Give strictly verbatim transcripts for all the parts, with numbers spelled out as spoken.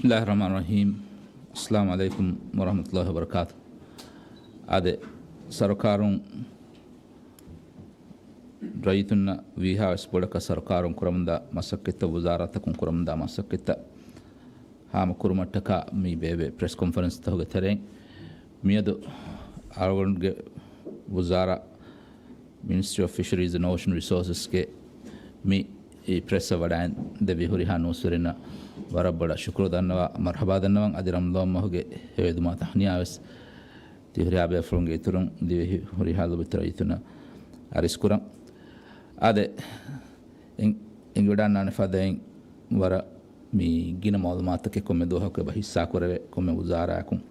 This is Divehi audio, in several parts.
ބިސްމިއްލާހިއްރަޙްމާނިއްރަޙީމް. އައްސަލާމު ޢަލައިކުމް ވަރަޙްމަތުﷲި ވަބަރަކާތު. އާދެ، ސަރުކާރުން ރައްޔިތުންނަށް ވީހާވެސް ބޮޑަކަށް ސަރުކާރުން ކުރަމުންދާ މަސައްކަތްތައް، ވުޒާރާތަކުން ކުރަމުންދާ މަސައްކަތްތައް ހާމަކުރުމަށްޓަކާ މި ބޭބެ ޕްރެސް ކޮންފަރެންސްތަކުގެ ތެރެއިން މިއަދު އަޅުގަނޑުގެ ވުޒާރާ، މިނިސްޓްރީ އޮފް ފިޝަރީޒް އެންޑް އޯޝަން ރިސޯސަސްގެ މި ޕްރެސަށް ވަޑައިން ދެއްވި ހުރިހާ ނޫސްވެރިންނަށް ވަރަށް ބޮޑަށް ޝުކުރު ދަންނަވާ، މަރުޙަބާ ދަންނަވަން. އަދި ރަމަޟާން މަހުގެ ހެޔޮއެދުމާ ތަހްނިޔާވެސް ތި ހުރިހާ ބޭފުޅުންގެ އިތުރުން ދިވެހި ހުރިހާ ލޯބިވެތި ރައްޔިތުންނަށް އަރިސްކުރަން. އާދެ، އެން-، އެނގިވަޑަންނާނެ ފަދައިން ވަރަށް މި ގިނަ މައުލޫމާތުތަކެއް ކޮންމެ ދުވަހަކު އެބަ ހިއްސާކުރެވޭ، ކޮންމެ ވުޒާރާއަކުން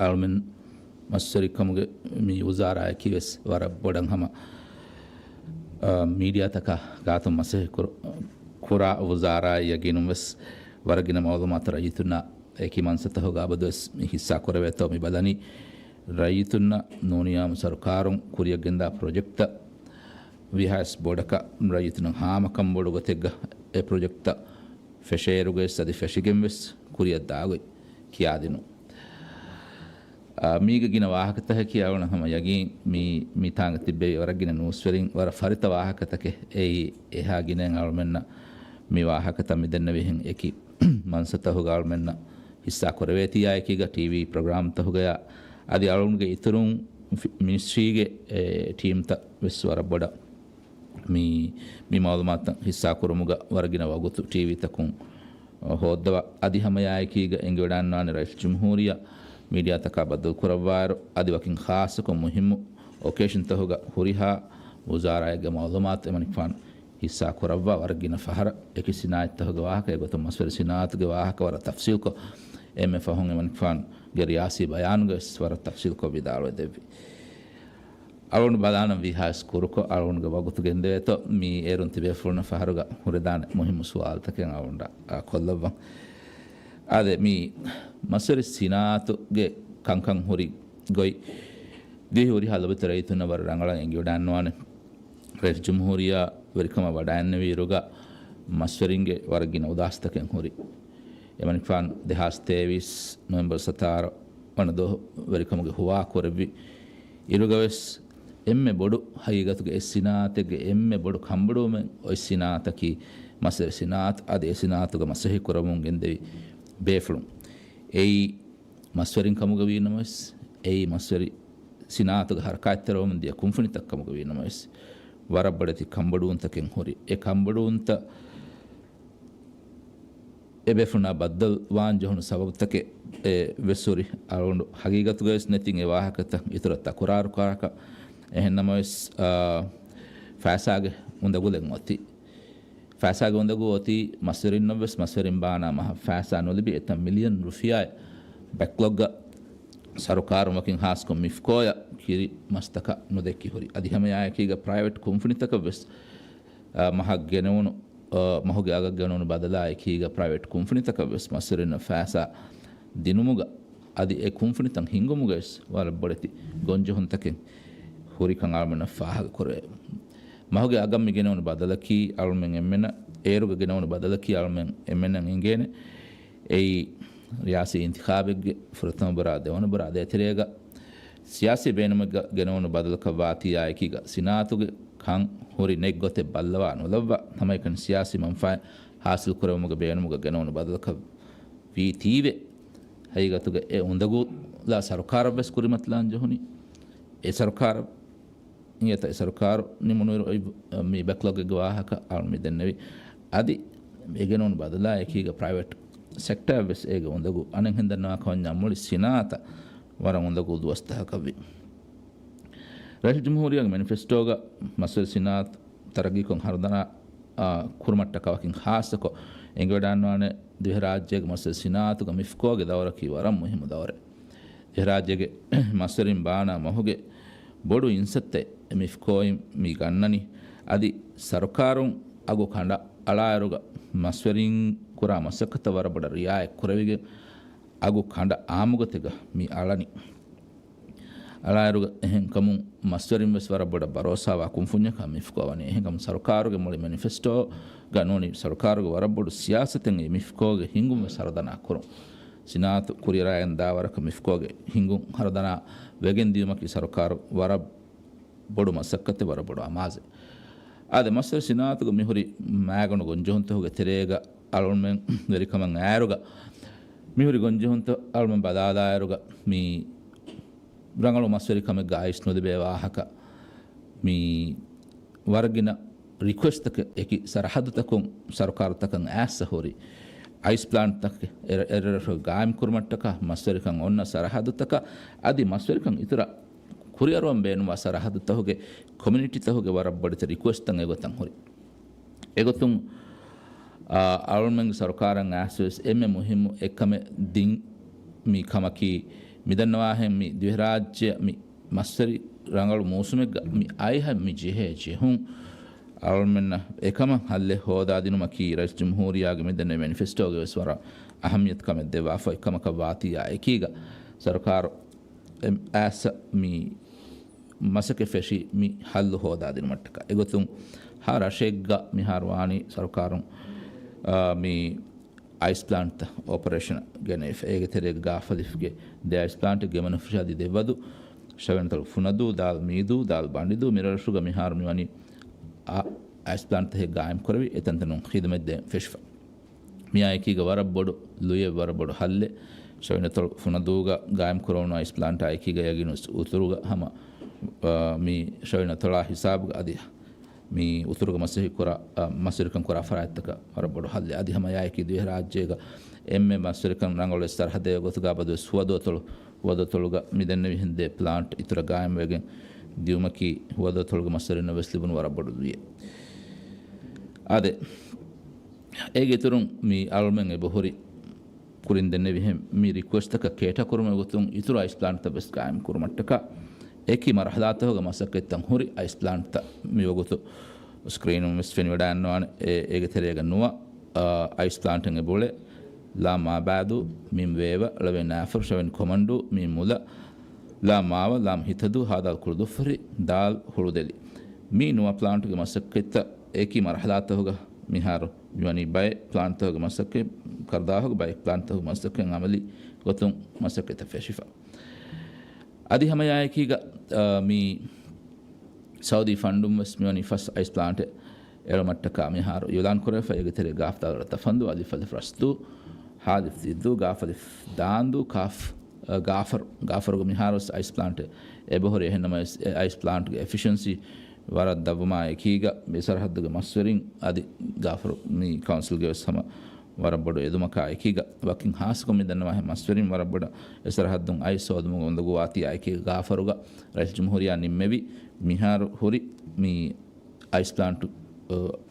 އަޅުމެން މަސްވެރިކަމުގެ މި ވުޒާރާއަކީ ވެސް ވަރަށް ބޮޑަށް ހަމަ، އާ، މީޑިއާތަކާ ގާތުން މަސައްކަތް ކުރ-، ކުރާ ވުޒާރާއެއް ޔަގީނުން ވެސް ވަރަށް ގިނަ މައުލޫމާތު ރައްޔިތުންނާ އެކި މަންސަތަހުގަ އަބަދުވެސް މި ހިއްސާ ކުރެވޭތޯ މި ބަލަނީ. ރައްޔިތުންނަށް ނޫނިޔާމު ސަރުކާރުން ކުރިއަށް ގެންދާ ޕްރޮޖެކްޓްތައް ވީހާވެސް ބޮޑަކަށް ރައްޔިތުންނަށް ހާމަކަންބޮޑު ގޮތެއްގަ އެ ޕްރޮޖެކްޓްތައް ފެށޭއިރުގައި އަދި ފެށިގެން ވެސް ކުރިއަށް ދާގޮތް ކިޔާދިނުން. އާ، މީގެ ގިނަ ވާހަކަތަކަކީ އަޅުން ހަމަ ޔަގީން މި، މި ތާނގަ ތިއްބެވި ވަރަށް ގިނަ ނޫސްވެރިން ވަރަށް ފަރިތަ ވާހަކަތަކެއް. އެއީ އެހާ ގިނައިން އަޅުމެންނަށް މި ވާހަކަތައް މި ދެންނެވިހެން އެކި މަންސަތަހުގަ އަޅުމެންނަށް ހިއްސާ ކުރެވޭތީ އާއެކީގަ ޓީވީ ޕްރޮގްރާމްތަހުގަޔާ އަދި އަޅުންގެ އިތުރުން ފި-، މިނިސްޓްރީގެ، އެ، ޓީމްތައް ވެސް ވަރަށް ބޮޑަށް މި، މި މައުލޫމާތުތައް ހިއްސާކުރުމުގަ ވަރަށް ގިނަ ވަގުތު ޓީވީތަކުން ހޯއްދަވާ. އަދި ހަމައެއާއެކީގަ އެނގިވަޑައިންނާނެ ރައީސުލްޖުމްހޫރިއްޔާ މީޑިއާތަކާ ބައްދަލުކުރައްވާއިރު، އަދި ވަކިން ޚާއްޞަކޮށް މުހިއްމު އޮކޭޝަންތަހުގަ ހުރިހާ ވުޒާރާއެއްގެ މައުލޫމާތު އެމަނިކުފާނު ހިއްސާ ކުރައްވާ. ވަރަށް ގިނަ ފަހަރަށް އެކި ސިނާއަތްތަހުގެ ވާހަކަ، އެގޮތުން މަސްވެރި ސިނާއަތުގެ ވާހަކަ ވަރަށް ތަފްސީލްކޮށް، އެންމެ ފަހުން އެމަނިކުފާނުގެ ރިޔާސީ ބަޔާނުގަވެސް ވަރަށް ތަފްސީލްކޮށް ވިދާޅުވެ ދެއްވި. އަޅުގަނޑު ބަލާނަން ވީހާވެސް ކުރުކޮށް، އަޅުގަނޑުގެ ވަގުތު ގެންދެވޭތޯ، މި އޭރުން ތިބޭފުޅުންނަށް ފަހަރުގަ ހުރެދާނެ މުހިއްމު ސުވާލުތަކެއް އަޅުގަނޑަށް، އާ، ކޮށްލައްވަން. އާދެ، މި މަސްވެރި ސިނާއަތުގެ ކަންކަން ހުރި ގޮތް ދިވެހި ހުރިހާ ލޯބިވެތި ރައްޔިތުންނަށް ވަރަށް ރަނގަޅަށް އެނގިވަޑައިންނަވާނެ. ރައީސް ޖުމްހޫރިއްޔާ ވެރިކަމަށް ވަޑައިންނެވިއިރުގަ މަސްވެރިންގެ ވަރަށް ގިނަ އުދާސްތަކެއް ހުރި. އެމަނިކުފާނު ދެހާސް ތޭވީސް ނޮވެމްބަރު ސަތާރަ ވަނަ ދުވަހު ވެރިކަމުގެ ހުވާ ކުރެއްވި އިރުގަވެސް، އެންމެ ބޮޑު ހަގީގަތުގެ އެއް ސިނާއަތެއްގެ އެންމެ ބޮޑު ކަންބޮޑުވުމެއް އޮތް ސިނާއަތަކީ މަސްވެރި ސިނާއަތު. އަދި އެ ސިނާއަތުގަ މަސައްކަތް ކުރަމުން ގެންދެވި ބޭފުޅުން، އެއީ މަސްވެރިން ކަމުގަ ވީ ނަމަވެސް، އެއީ މަސްވެރި ސިނާއަތުގަ ހަރަކާތްތެރިވަމުން ދިޔަ ކުންފުނިތައް ކަމުގަ ވީ ނަމަވެސް، ވަރަށް ބޮޑެތި ކަންބޮޑުވުންތަކެއް ހުރި. އެ ކަންބޮޑުވުންތައް އެބޭފުޅުންނާ ބައްދަލުވާން ޖެހުނު ސަބަބުތަކެއް، އެ، ވެސް ހުރި. އަޅުގަނޑު ހަގީގަތުގަވެސް ނެތިން އެ ވާހަކަތައް އިތުރަށް ތަކުރާރު ކުރާކަށް. އެހެން ނަމަވެސް، އާ، ފައިސާގެ އުނދަގުލެއް އޮތީ. ފައިސާގެ އުނދަގޫ އޮތީ މަސްވެރިންނަށްވެސް، މަސްވެރިން ބާނާ މަހަށް ފައިސާ ނުލިބި އެތައް މިލިއަން ރުފިޔާއެއް ބެކްލޮގްގަ ސަރުކާރުން ވަކިން ހާސްކޮށް މިފްކޯއަށް ކިރި މަސްތަކަށް ނުދެއްކި ހުރި. އަދި ހަމައެއާއެކީގަ ޕްރައިވެޓް ކުންފުނިތަކަށްވެސް، އާ، މަހަށް ގެނެވުނު، އާ، މަހުގެ އަގަށް ގެނެވުނު ބަދަލާ އެކީގަ ޕްރައިވެޓް ކުންފުނިތަކަށްވެސް މަސްވެރިންނަށް ފައިސާ ދިނުމުގަ އަދި އެ ކުންފުނިތައް ހިންގުމުގަވެސް ވަރަށް ބޮޑެތި ގޮންޖެހުންތަކެއް ހުރިކަން އަޅުމެންނަށް ފާހަގަކުރެވޭ. މަހުގެ އަގަށް މި ގެނެވުނު ބަދަލަކީ އަޅުމެން އެންމެނަށް، އޭރުގަ ގެނެވުނު ބަދަލަކީ އަޅުމެން އެންމެނަށް އެނގޭނެ. އެއީ ރިޔާސީ އިންތިޚާބެއްގެ ފުރަތަމަ ބުރާ، ދެވަނަ ބުރާ، ދޭތެރޭގަ ސިޔާސީ ބޭނުމެއްގަ ގެނެވުނު ބަދަލަކަށް ވާތީ އާއެކީގަ ސިނާއަތުގެ ކަން ހުރި ނެތް ގޮތެއް ބައްލަވާ ނުލައްވާ، ހަމައެކަނި ސިޔާސީ މަންފާއެއް ހާސިލް ކުރެވުމުގެ ބޭނުމުގަ ގެނެވުނު ބަދަލަކަށް ވީތީވެ، ހަގީގަތުގަ އެ އުނދަގޫލާ ސަރުކާރަށްވެސް ކުރިމަތިލާން ޖެހުނީ. އެ ސަރުކާރަށް އިނގޭތަ؟ އެ ސަރުކާރު ނިމުނުއިރު އޮތް މި ބެކްލޮގެއްގެ ވާހަކަ އަޅުން މި ދެންނެވި. އަދި އެ ގެނެވުނު ބަދަލާ އެކީގަ ޕްރައިވެޓް ސެކްޓާއަށްވެސް އޭގެ އުނދަގޫ. އަނެއްހެން ދަންނަވާކަމަންޏާ މުޅި ސިނާއަތަށް ވަރަށް އުނދަގޫ ދުވަސްތަކަކަށްވި. ރައީސުލްޖުމްހޫރިއްޔާގެ މެނިފެސްޓޯގަ މަސްވެރި ސިނާއަތު ތަރައްގީކޮށް ހަރުދަނާ، އާ، ކުރުމަށްޓަކާ ވަކިން ޚާއްޞަކޮށް އެނގިވަޑައިންނާނެ ދިވެހިރާއްޖޭގެ މަސްވެރި ސިނާއަތުގަ މިފްކޯގެ ދައުރަކީ ވަރަށް މުހިއްމު ދައުރެއް. ދިވެހިރާއްޖޭގެ މަސްވެރިން ބާނާ މަހުގެ ބޮޑު އިންސައްތައެއް މިފްކޯއިން މި ގަންނަނީ. އަދި ސަރުކާރުން އަގު ކަނޑަ އަޅާއިރުގަ މަސްވެރިން ކުރާ މަސައްކަތަށް ވަރަށް ބޮޑަށް ރިއާޔަތް ކުރެވިގެން އަގު ކަނޑަ އާއްމުގޮތެއްގަ މި އަޅަނީ. އަޅާއިރުގަ އެހެންކަމުން މަސްވެރިން ވެސް ވަރަށް ބޮޑަށް ބަރޯސާވާ ކުންފުންޏަކާ މިފްކޯ ވަނީ. އެހެންކަމުން ސަރުކާރުގެ މުޅި މެނިފެސްޓޯގަ ނޫނީ ސަރުކާރުގެ ވަރަށް ބޮޑު ސިޔާސަތެއް އެ މިފްކޯގެ ހިންގުން ވެސް ހަރުދަނާ ކުރުން. ސިނާއަތު ކުރިއަރާގެން ދާވަރަކަށް މިފްކޯގެ ހިންގުން ހަރުދަނާ ވެގެން ދިޔުމަކީ ސަރުކާރު ވަރަށް ބޮޑު މަސައްކަތެއް، ވަރަށް ބޮޑު އަމާޒެއް. އާދެ، މަސްވެރި ސިނާއަތުގަ މިހުރި މާގަނޑު ގޮންޖެހުންތަކުގެ ތެރޭގަ އަޅުމެން ވެރިކަމަށް އައިރުގަ، މިހުރި ގޮންޖެހުންތައް އަޅުމެން ބަލާލާއިރުގަ، މި ރަނގަޅު މަސްވެރިކަމެއްގަ އައިސް ނުލިބޭ ވާހަކަ، މި ވަރަށް ގިނަ ރިކުއެސްޓްތަކެއް އެކި ސަރަހައްދުތަކުން ސަރުކާރުތަކަށް އައިސް ހުރި. އައިސް ޕްލާންޓްތަކެއް އެ-، އެރަށް ގާއިމް ކުރުމަށްޓަކާ، މަސްވެރިކަން އޮންނަ ސަރަހައްދުތަކަށް އަދި މަސްވެރިކަން އިތުރަށް ކުރިއަރުވަން ބޭނުންވާ ސަރަހައްދުތަކުގެ ކޮމިއުނިޓީތަކުގެ ވަރަށް ބޮޑެތި ރިކުއެސްޓްތައް އެގޮތަށް ހުރި. އެގޮތުން، އާ، އަޅުމެންގެ ސަރުކާރަށް އައިސްވެސް އެންމެ މުހިއްމު އެއްކަމެއް ދިން މި ކަމަކީ، މިދަންނަވާހެން މި ދިވެހިރާއްޖެ މި މަސްވެރި ރަނގަޅު މޫސުމެއްގަ މި އައިހަށް މި ޖެހޭ ޖެހުން އަޅުމެންނަށް އެކަމަށް ހައްލެއް ހޯދާދިނުމަކީ ރައީސް ޖުމްހޫރިއްޔާގެ މިދެންނެވި މެނިފެސްޓޯގެ ވެސް ވަރަށް އަހައްމިޔަތު ކަމެއް ދެއްވާފަ އެއްކަމަކަށް ވާތީ އެކީގަ ސަރުކާރު އެ-، އައިސް މި މަސައްކަތް ފެށީ މި ހައްލު ހޯދާދިނުމަށްޓަކާ. އެގޮތުން ހަ ރަށެއްގަ މިހާރު ވާނީ ސަރުކާރުން، އާ، މި އައިސް ޕްލާންޓްތައް އޮޕަރޭޝަނަށް ގެނެވިފަ. އޭގެ ތެރޭގަ ގާފަލިފްގެ ދެ އައިސް ޕްލާންޓެއް ގެމަނުފުށާ ދި ދެއްވަދު، ޝަވިޔަނަތޮޅު ފުނަދޫ، ދާލް މީދޫ، ދާލް ބަނޑިދޫ، މިރަށްރަށުގަ މިހާރު މިވަނީ އަ-، އައިސް ޕްލާންޓްތަކެއް ގާއިމް ކުރެވި، އެތަންތަނުން ޚިދުމަތް ދޭން ފެށިފަ. މިއާއެކީގަ ވަރަށް ބޮޑު ލުޔެއް، ވަރަށް ބޮޑު ހައްލެއް. ޝަވިޔަނަތޮޅު ފުނަދޫގަ ގާއިމް ކުރެވުނު އައިސް ޕްލާންޓާ އެކީގަ ޔަގީނު އުތުރުގަ ހަމަ، އާ، މި ޝަވިޔަނަތޮޅާ ހިސާބުގަ އަދި މި އުތުރުގަ މަސްވެރި ކުރާ، އަ، މަސްވެރިކަން ކުރާ ފަރާތްތަކަށް ވަރަށް ބޮޑު ހައްލެއް. އަދި ހަމަ އެއާއެކީ ދިވެހިރާއްޖޭގަ އެންމެ މަސްވެރިކަން ރަނގަޅު އެއް ސަރަހައްދެއް ގޮތުގަ އަބަދުވެސް ހުވަދުއަތޮޅު، ހުވަދުއަތޮޅުގަ މިދެންނެވިހެން ދެ ޕްލާންޓް އިތުރަށް ގާއިމްވެގެން ދިޔުމަކީ ހުވަދުއަތޮޅުގެ މަސްވެރިންނަށް ވެސް ލިބުނު ވަރަށް ބޮޑު ލުޔެއް. އާދެ، އޭގެ އިތުރުން މި އަޅުމެން އެބަހުރި ކުރިން ދެންނެވިހެން މި ރިކުއެސްޓްތަކަށް ކޭޓަ ކުރުމުގެ ގޮތުން އިތުރު އައިސް ޕްލާންޓްތައް ވެސް ގާއިމް ކުރުމަށްޓަކާ އެކި މަރުހަލާތަކުގެ މަސައްކަތްތައް ހުރި އައިސް ޕްލާންޓްތައް މިވަގުތު ސްކްރީނުން ވެސް ފެނިވަޑައިގަންނަވާނެ. އޭ-، އޭގެ ތެރޭގަ ނުވަ، އަ، އައިސް ޕްލާންޓެއް އެބައުޅޭ. ލާ މާބާދޫ، މީމް ވޭވަ، ޅަވެ ނާފަރު، ޝަވެން ކޮމަންޑޫ، މީމް މުލަ، ލާ މާވަ، ލާމް ހިތަދޫ، ހާދާލް ކުޅުދުއްފުރި، ދާލް ހުޅުދެލި. މި ނުވަ ޕްލާންޓުގެ މަސައްކަތްތައް އެކި މަރުހަލާތަކުގަ މިހާރު މިވަނީ ބައެއް ޕްލާންޓްތަކުގެ މަސައްކަތް، ކަރުދާހުގެ ބައެއް ޕްލާންޓްތަކުގެ މަސައްކަތް އަމަލީ ގޮތުން މަސައްކަތްތައް ފެށިފަ. އަދި ހަމައެއާއެކީގަ، އާ، މި ސައުދީ ފަންޑުން ވެސް މިވަނީ ފަސް އައިސް ޕްލާންޓެއް އެޅުމަށްޓަކާ މިހާރު އިއުލާން ކުރެވިފަ. އޭގެ ތެރޭ ގާފް ދާލު ތަފަންދޫ، އަލިފް އަލިފް ރަސްދޫ، ހާލިފް ދިއްދޫ، ގާފަލިފް ދާންދޫ، ކާފް، އަ، ގާފަރު، ގާފަރުގެ މިހާރު ވެސް އައިސް ޕްލާންޓެއް އެބަހުރި. އެހެންނަމަވެސް އެ އައިސް ޕްލާންޓްގެ އެފިޝަންސީ ވަރަށް ދަށްވުމާ އެކީގަ މި ސަރަހައްދުގެ މަސްވެރިން އަދި ގާފަރު މި ކައުންސިލްގެ ވެސް ހަމަ ވަރަށް ބޮޑު އެދުމަކާ އެކީގަ ވަކިން ހާއްސަކޮށް މި ދަންނަވާހެން މަސްވެރިން ވަރަށް ބޮޑަށް އެ ސަރަހައްދުން އައިސް ހޯދުމުގެ އުނދަގޫ ވާތީ އެކީގަ ގާފަރުގަ ރައީސް ޖުމްހޫރިއްޔާ ނިންމެވި މިހާރު ހުރި މި އައިސް ޕްލާންޓު،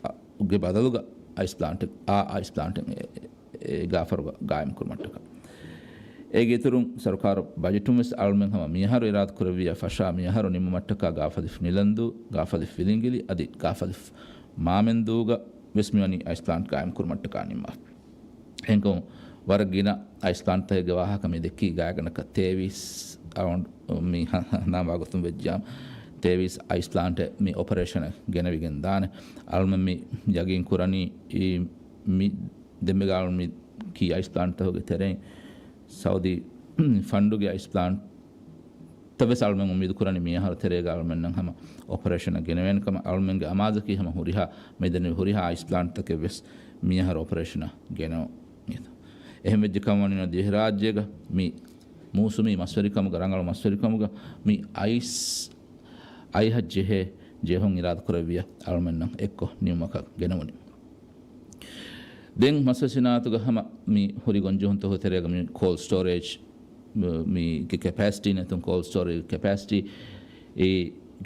އަ، ގެ ބަދަލުގަ އައިސް ޕްލާންޓެއް، އާ އައިސް ޕްލާންޓެއް އެ، އެ، އެ ގާފަރުގަ ގާއިމް ކުރުމަށްޓަކާ. އޭގެ އިތުރުން ސަރުކާރު ބަޖެޓުން ވެސް އަޅުމެން ހަމަ މިއަހަރު އިރާދަ ކުރެއްވިއްޔާ ފަށާ މިއަހަރު ނިމުމަށްޓަކާ ގާފަލިފް ނިލަންދޫ، ގާފަލިފް ވިލިނގިލި އަދި ގާފަލިފް މާމެންދޫގަ ވެސް މިވަނީ އައިސް ޕްލާންޓް ގާއިމް ކުރުމަށްޓަކާ ނިންމާފަ. އެހެންކަމުން ވަރަށް ގިނަ އައިސް ޕްލާންޓްތަކެއްގެ ވާހަކަ މި ދެއްކީ ގާތްގަނޑަކަށް ތޭވީސް އަރައުންޑް މި ހަ-، ހަ-، ނާމާ ގޮތުން ވެއްޖާމަ ތޭވީސް އައިސް ޕްލާންޓެއް މި އޮޕަރޭޝަނަށް ގެނެވިގެން ދާނެ. އަޅުމެން މި ޔަގީން ކުރަނީ އީ މި ދެންމެ ގާޅުން މި ކީ އައިސް ޕްލާންޓްތަކުގެ ތެރެއިން ސައުދީ ފަންޑުގެ އައިސް ޕްލާންޓް ތައް ވެސް އަޅުމެން އުއްމީދު ކުރަނީ މިއަހަރު ތެރޭގަ އަޅުމެންނަށް ހަމަ އޮޕަރޭޝަނަށް ގެނެވޭނެ ކަމަށް. އަޅުމެންގެ އަމާޒަކީ ހަމަ ހުރިހާ މިދެންނެވި ހުރިހާ އައިސް ޕްލާންޓްތަކެއް ވެސް މިއަހަރު އޮޕަރޭޝަނަށް ގެނެވުން. އެހެން ވެއްޖެ ކަމަށް ވަނީ ދިވެހިރާއްޖޭގަ މި މޫސުމީ މަސްވެރިކަމުގަ، ރަނގަޅު މަސްވެރިކަމުގަ މި އައިސް އައިހަށް ޖެހޭ ޖެހުން އިރާދަ ކުރެއްވިޔާ އަޅުމެންނަށް އެއްކޮށް ނިމުމަކަށް ގެނެވުނީ. ދެން މަސްވެރި ސިނާއަތުގަ ހަމަ މި ހުރި ގޮންޖެހުންތަކުގެ ތެރޭގަ މި ކޯލްޑް ސްޓޯރޭޖް، މި ކެ-، ކެޕޭސިޓީ ނެތުން ކޯލްޑް ސްޓޯރޭޖް ކެޕޭސިޓީ އެ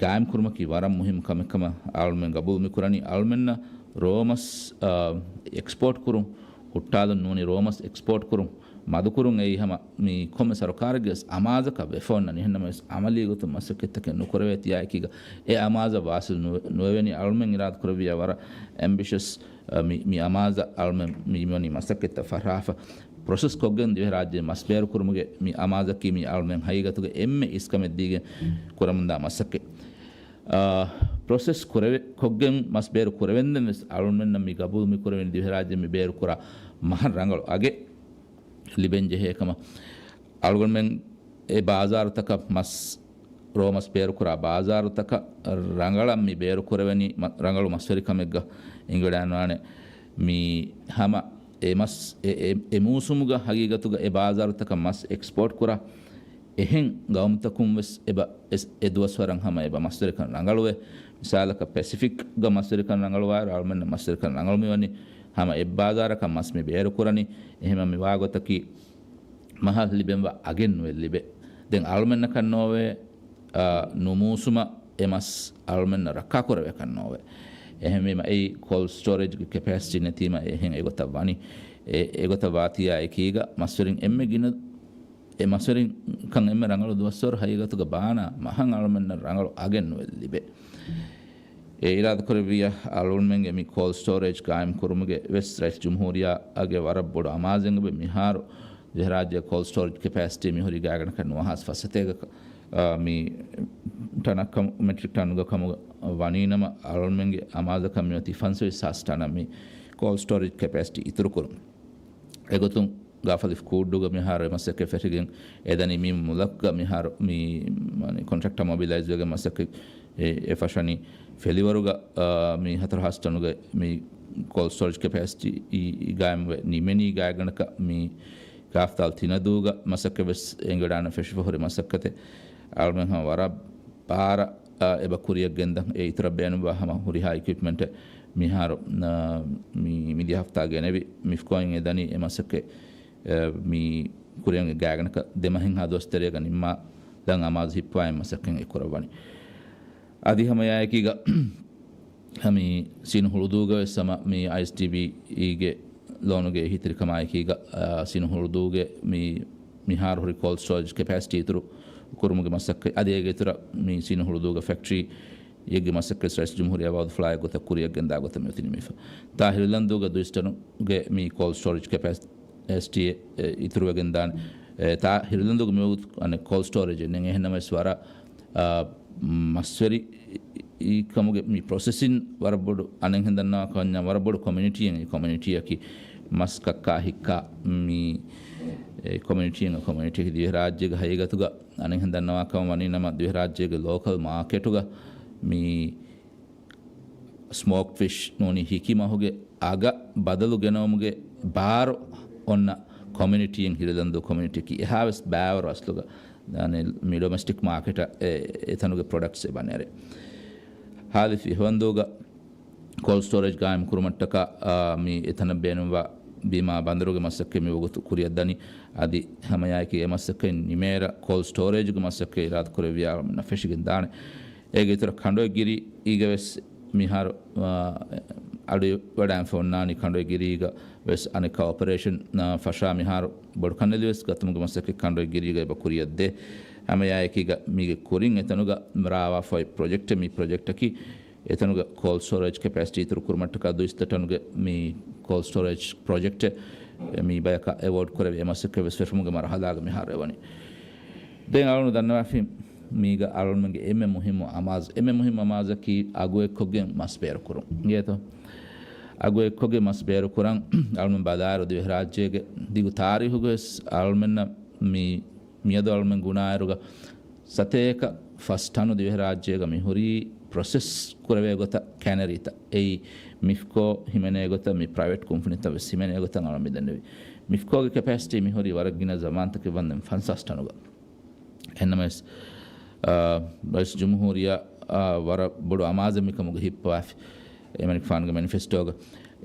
ގާއިމް ކުރުމަކީ ވަރަށް މުހިއްމު ކަމެއް ކަމަށް އަޅުމެން ގަބޫލު މި ކުރަނީ. އަޅުމެންނަށް ރޯމަސް، އާ، އެކްސްޕޯޓް ކުރުން ހުއްޓާލުން ނޫނީ ރޯމަސް އެކްސްޕޯޓް ކުރުން މަދުކުރުން އެއީ ހަމަ މި ކޮންމެ ސަރުކާރެއްގެ ވެސް އަމާޒަކަށް ވެފަ އޮންނަނީ. އެހެންނަމަވެސް އަމަލީ ގޮތުން މަސައްކަތްތަކެއް ނުކުރެވޭތީ އެކީގަ އެ އަމާޒަށް ވާސިލް ނު-، ނުވެވެނީ. އަޅުމެން އިރާދަ ކުރެއްވިޔާ ވަރަށް އެމްބިޝަސް، އަ، މި، މި އަމާޒަށް އަޅުމެން މި، މިވަނީ މަސައްކަތްތައް ފަށާފަ. ޕްރޮސެސް ކޮށްގެން ދިވެހިރާއްޖެ މަސް ބޭރު ކުރުމުގެ މި އަމާޒަކީ މި އަޅުމެން ހަގީގަތުގަ އެންމެ އިސްކަމެއް ދީގެން ކުރަމުންދާ މަސައްކަތް. އާ، ޕްރޮސެސް ކުރެވެ-، ކޮށްގެން މަސް ބޭރު ކުރެވެންދެން ވެސް އަޅުމެންނަށް މި ގަބޫލު މި ކުރެވެނީ ދިވެހިރާއްޖެ މި ބޭރު ކުރާ މަހަށް ރަނގަޅު އަގެއް ލިބެން ޖެހޭ ކަމަށް. އަޅުގަނޑުމެން އެ ބާޒާރުތަކަށް މަސް، ރޯމަސް ބޭރުކުރާ ބާޒާރުތަކަށް ރަނގަޅަށް މި ބޭރުކުރެވެނީ މަ-، ރަނގަޅު މަސްވެރިކަމެއްގަ އެނގިވަޑައިނުވާނެ. މި ހަމަ އެ މަސް، އެ، އެ، އެ މޫސުމުގަ ހަގީގަތުގަ އެ ބާޒާރުތަކަށް މަސް އެކްސްޕޯޓް ކުރާ އެހެން ގައުމުތަކުން ވެސް އެބަ-، އެ، އެ ދުވަސްވަރަށް ހަމަ އެބަ މަސްވެރިކަން ރަނގަޅުވޭ. މިސާލަކަށް ޕެސިފިކްގަ މަސްވެރިކަން ރަނގަޅުވާއިރު އަޅުމެންނަށް މަސްވެރިކަން ރަނގަޅު މިވަނީ ހަމަ އެއް ބާޒާރަކަށް މަސް މި ބޭރުކުރަނީ. އެހެންވީމަ މި ވާގޮތަކީ މަހަށް ލިބެންވާ އަގެއް ނުވެ ލިބޭ. ދެން އަޅުމެންނަކަށް ނޯވޭ، އާ، ނުމޫސުމަށް އެ މަސް އަޅުމެންނަށް ރައްކާކުރެވޭކަށް ނޯވޭ. އެހެންވީމަ އެއީ ކޯލްޑް ސްޓޯރޭޖްގެ ކެޕޭސިޓީ ނެތީމަ އެހެން އެގޮތަށް ވަނީ. އެ، އެގޮތަށް ވާތީއާ އެކީގަ މަސްވެރިން އެންމެ ގިނަ، އެ މަސްވެރިން ކަން އެންމެ ރަނގަޅު ދުވަސްވަރު ހަގީގަތުގަ ބާނާ މަހަށް އަޅުމެންނަށް ރަނގަޅު އަގެއް ނުވެ ލިބޭ. އެ އިރާދަކުރެއްވިއްޔާ އަޅުގަނޑުމެންގެ މި ކޯލްޑް ސްޓޯރޭޖް ގާއިމް ކުރުމުގެ ވެސް ރައީސް ޖުމްހޫރިއްޔާގެ ވަރަށް ބޮޑު އަމާޒެއް އެބަ މިހާރު ދިވެހިރާއްޖޭގެ ކޯލްޑް ސްޓޯރޭޖް ކެޕޭސިޓީ މިހުރީ ގާތްގަނޑަކަށް ނުވަހާސް ފައްސަތޭކަ، އާ، މި ޓަނަށް ކަމު-، މެޓްރިކް ޓަނުގަ ކަމުގަ ވަނީނަމަ، އަޅުގަނޑުމެންގެ އަމާޒަކަށް މިއޮތީ ފަންސަވީސް ހާސް ޓަނަށް މި ކޯލްޑް ސްޓޯރޭޖް ކެޕޭސިޓީ އިތުރުކުރުން. އެގޮތުން ގާފަލިފު ކޫއްޑޫގަ މިހާރު އެ މަސައްކަތް ފެށިގެން އެދަނީ މި މުލަކުގަ މިހާރު މި، މަނި، ކޮންޓްރެކްޓަރ މޮބިލައިޒް ވެގެން މަސައްކަތް އެ، އެ ފަށަނީ ފެލިވަރުގަ، އާ، މި ހަތަރު ހާސް ޓަނުގެ މި ކޯލްޑް ސްޓޯރޭޖް ކެޕޭސިޓީ ގާއިމްވެ ނިމެނީ ގާތްގަނޑަކަށް މި ގާފްތާލު ތިނަދޫގަ މަސައްކަތް ވެސް އެނގިވަޑައިގަންނަ ފެށިފަ ހުރި މަސައްކަތެއް. އަޅުމެން ހަމަ ވަރަށް ބާރަށް، އާ، އެބަ ކުރިއަށް ގެންދަން އެ އިތުރަށް ބޭނުންވާ ހަމަ ހުރިހާ އިކުއިޕްމަންޓެއް މިހާރު، އާ، މި، މިދިޔަ ހަފްތާގެ ގެނެވި މިފްކޯއިން އެދަނީ އެ މަސައްކަތް، އާ، މި ކުރިއަށް ގާތްގަނޑަކަށް ދެ މަހެއްހާ ދުވަސް ތެރޭގަ ނިންމާލަން އަމާޒު ހިއްޕަވައި މަސައްކަތް އެ ކުރައްވަނީ. އަދި ހަމަ އެއާއެކީގަ މި ސިނުހުޅުދޫގަ ވެސް ހަމަ މި އައިއެސްޑީބީގެ ލޯނުގެ އެހީތެރިކަމާއެކީގަ، އާ، ސިނުހުޅުދޫގެ މި މިހާރު ހުރި ކޯލްޑް ސްޓޯރޭޖް ކެޕޭސިޓީ އިތުރު ކުރުމުގެ މަސައްކަތް އަދި އޭގެ އިތުރަށް މި ސިނުހުޅުދޫގެ ފެކްޓްރީއެއްގެ މަސައްކަތް ރައީސް ޖުމްހޫރިއްޔާ ވައުދުފުޅާއެއް ގޮތަށް ކުރިއަށް ގެންދާ ގޮތަށް މިއޮތީ ނިމިފަ. ތާ ހިރުލަންދޫގަ ދުއިސައްތަ ޓަނުގެ މި ކޯލްޑް ސްޓޯރޭޖް ކެޕޭސިޓީއެއް އިތުރުވެގެން ދާނެ. އެ، ތާ ހިރުލަންދޫގެ މިވަގުތު އަނެއް ކޯލްޑް ސްޓޯރޭޖެއް ނެތް. އެހެންނަމަވެސް ވަރަށް، އާ، މަސްވެރި އީ ކަމުގެ މި ޕްރޮސެސިން ވަރަށް ބޮޑު އަނެއްހެން ދަންނަވާ ކަމަށް ވަރަށް ބޮޑު ކޮމިއުނިޓީއެއް. އެ ކޮމިއުނިޓީއަކީ މަސް ކައްކާ ހިއްކާ މި، އެ، ކޮމިއުނިޓީއެއް. ކޮމިއުނިޓީއަކީ ދިވެހިރާއްޖޭގެ ހަގީގަތުގަ އަނެއްހެން ދަންނަވާ ކަމަށް ވަނީ ނަމަ ދިވެހިރާއްޖޭގެ ލޯކަލް މާކެޓުގަ މި ސްމޯކްޑް ފިޝް ނޫނީ ހިކި މަހުގެ އަގަށް ބަދަލު ގެނައުމުގެ ބާރު އޮންނަ ކޮމިއުނިޓީއެއް ހިރުލަންދޫ ކޮމިއުނިޓީއަކީ. އެހާވެސް ބައިވަރު އަސްލުގަ މި ޑޮމެސްޓިކް މާކެޓަށް އެ، އެތަނުގެ ޕްރޮޑަކްޓްސް އެބަ ނެރޭ. ހާލި ފިހަވަންދޫގަ ކޯލްޑް ސްޓޯރޭޖް ގާއިމް ކުރުމަށްޓަކާ، އާ، މި އެތަނަށް ބޭނުންވާ ބީމާ ބަނދަރުގެ މަސައްކަތް މި ވަގުތު ކުރިއަށްދަނީ. އަދި ހަމައެއާއެކީ އެ މަސައްކަތް ނިމޭއިރަށް ކޯލްޑް ސްޓޯރޭޖްގެ މަސައްކަތް އިރާދަކުރެއްވިއްޔާ އަޅުމެންނަށް ފެށިގެން ދާނެ. އޭގެ އިތުރަށް ކަނޑޮއެގިރީގަ ވެސް މިހާރު، އާ، އަޑުއިވަޑައިގެންފަ އޮންނާނީ ކަނޑޮއެގިރީގަ ވެސް އަނެއްކާ އޮޕަރޭޝަން، އާ، ފަށާ މިހާރު ބޮޑު ކަންނެލި ވެސް ގަތުމުގެ މަސައްކަތް ކަނޑޮއެގިރީގަ އެބަ ކުރިއަށްދޭ. ހަމައެއާއެކީގަ މީގެ ކުރިން އެތަނުގަ ރާވާފައި ޕްރޮޖެކްޓެއް، މި ޕްރޮޖެކްޓަކީ އެތަނުގަ ކޯލްޑް ސްޓޯރޭޖް ކެޕޭސިޓީ އިތުރު ކުރުމަށްޓަކާ ދުއިސައްތަ ޓަނުގެ މި ކޯލްޑް ސްޓޯރޭޖް ޕްރޮޖެކްޓެއް މި ބަޔަކަށް އެވޯޑް ކުރެވި އެ މަސައްކަތް ވެސް ފެށުމުގެ މަރުހަލާގަ މިހާރު އެވަނީ. ދެން އަޅުގަނޑު ދަންނަވާފިން މީގަ އަޅުގަނޑުމެންގެ އެންމެ މުހިއްމު އަމާޒު، އެންމެ މުހިއްމު އަމާޒަކީ އަގު އެއްކޮށްގެން މަސް ބޭރުކުރުން. އިނގޭތޯ؟ އަގު އެއްކޮށްގެން މަސް ބޭރުކުރަން އަޅުގަނޑު ބަލާއިރު ދިވެހިރާއްޖޭގެ ދިގު ތާރީހުގަ ވެސް އަޅުގަނޑުމެންނަށް މި މިއަދު އަޅުމެން ގުނާއިރުގަ ސަތޭކަ ފަސް ޓަނު ދިވެހިރާއްޖޭގަ މިހުރީ ޕްރޮސެސް ކުރެވޭ ގޮތަށް ކެނެރީތައް. އެއީ މިފްކޯ ހިމެނޭ ގޮތަށް، މި ޕްރައިވެޓް ކުންފުނިތައް ވެސް ހިމެނޭ ގޮތަށް އަޅުމެން މިދެންނެވި. މިފްކޯގެ ކެޕޭސިޓީ މިހުރީ ވަރަށް ގިނަ ޒަމާންތަކެއް ވަންދެން ފަންސާސް ޓަނުގަ. އެހެންނަމަވެސް، އާ، ރައީސް ޖުމްހޫރިއްޔާ، އާ، ވަރަށް ބޮޑު އަމާޒެއް މިކަމުގަ ހިއްޕަވާފި. އެމަނިކުފާނުގެ މެނިފެސްޓޯގަ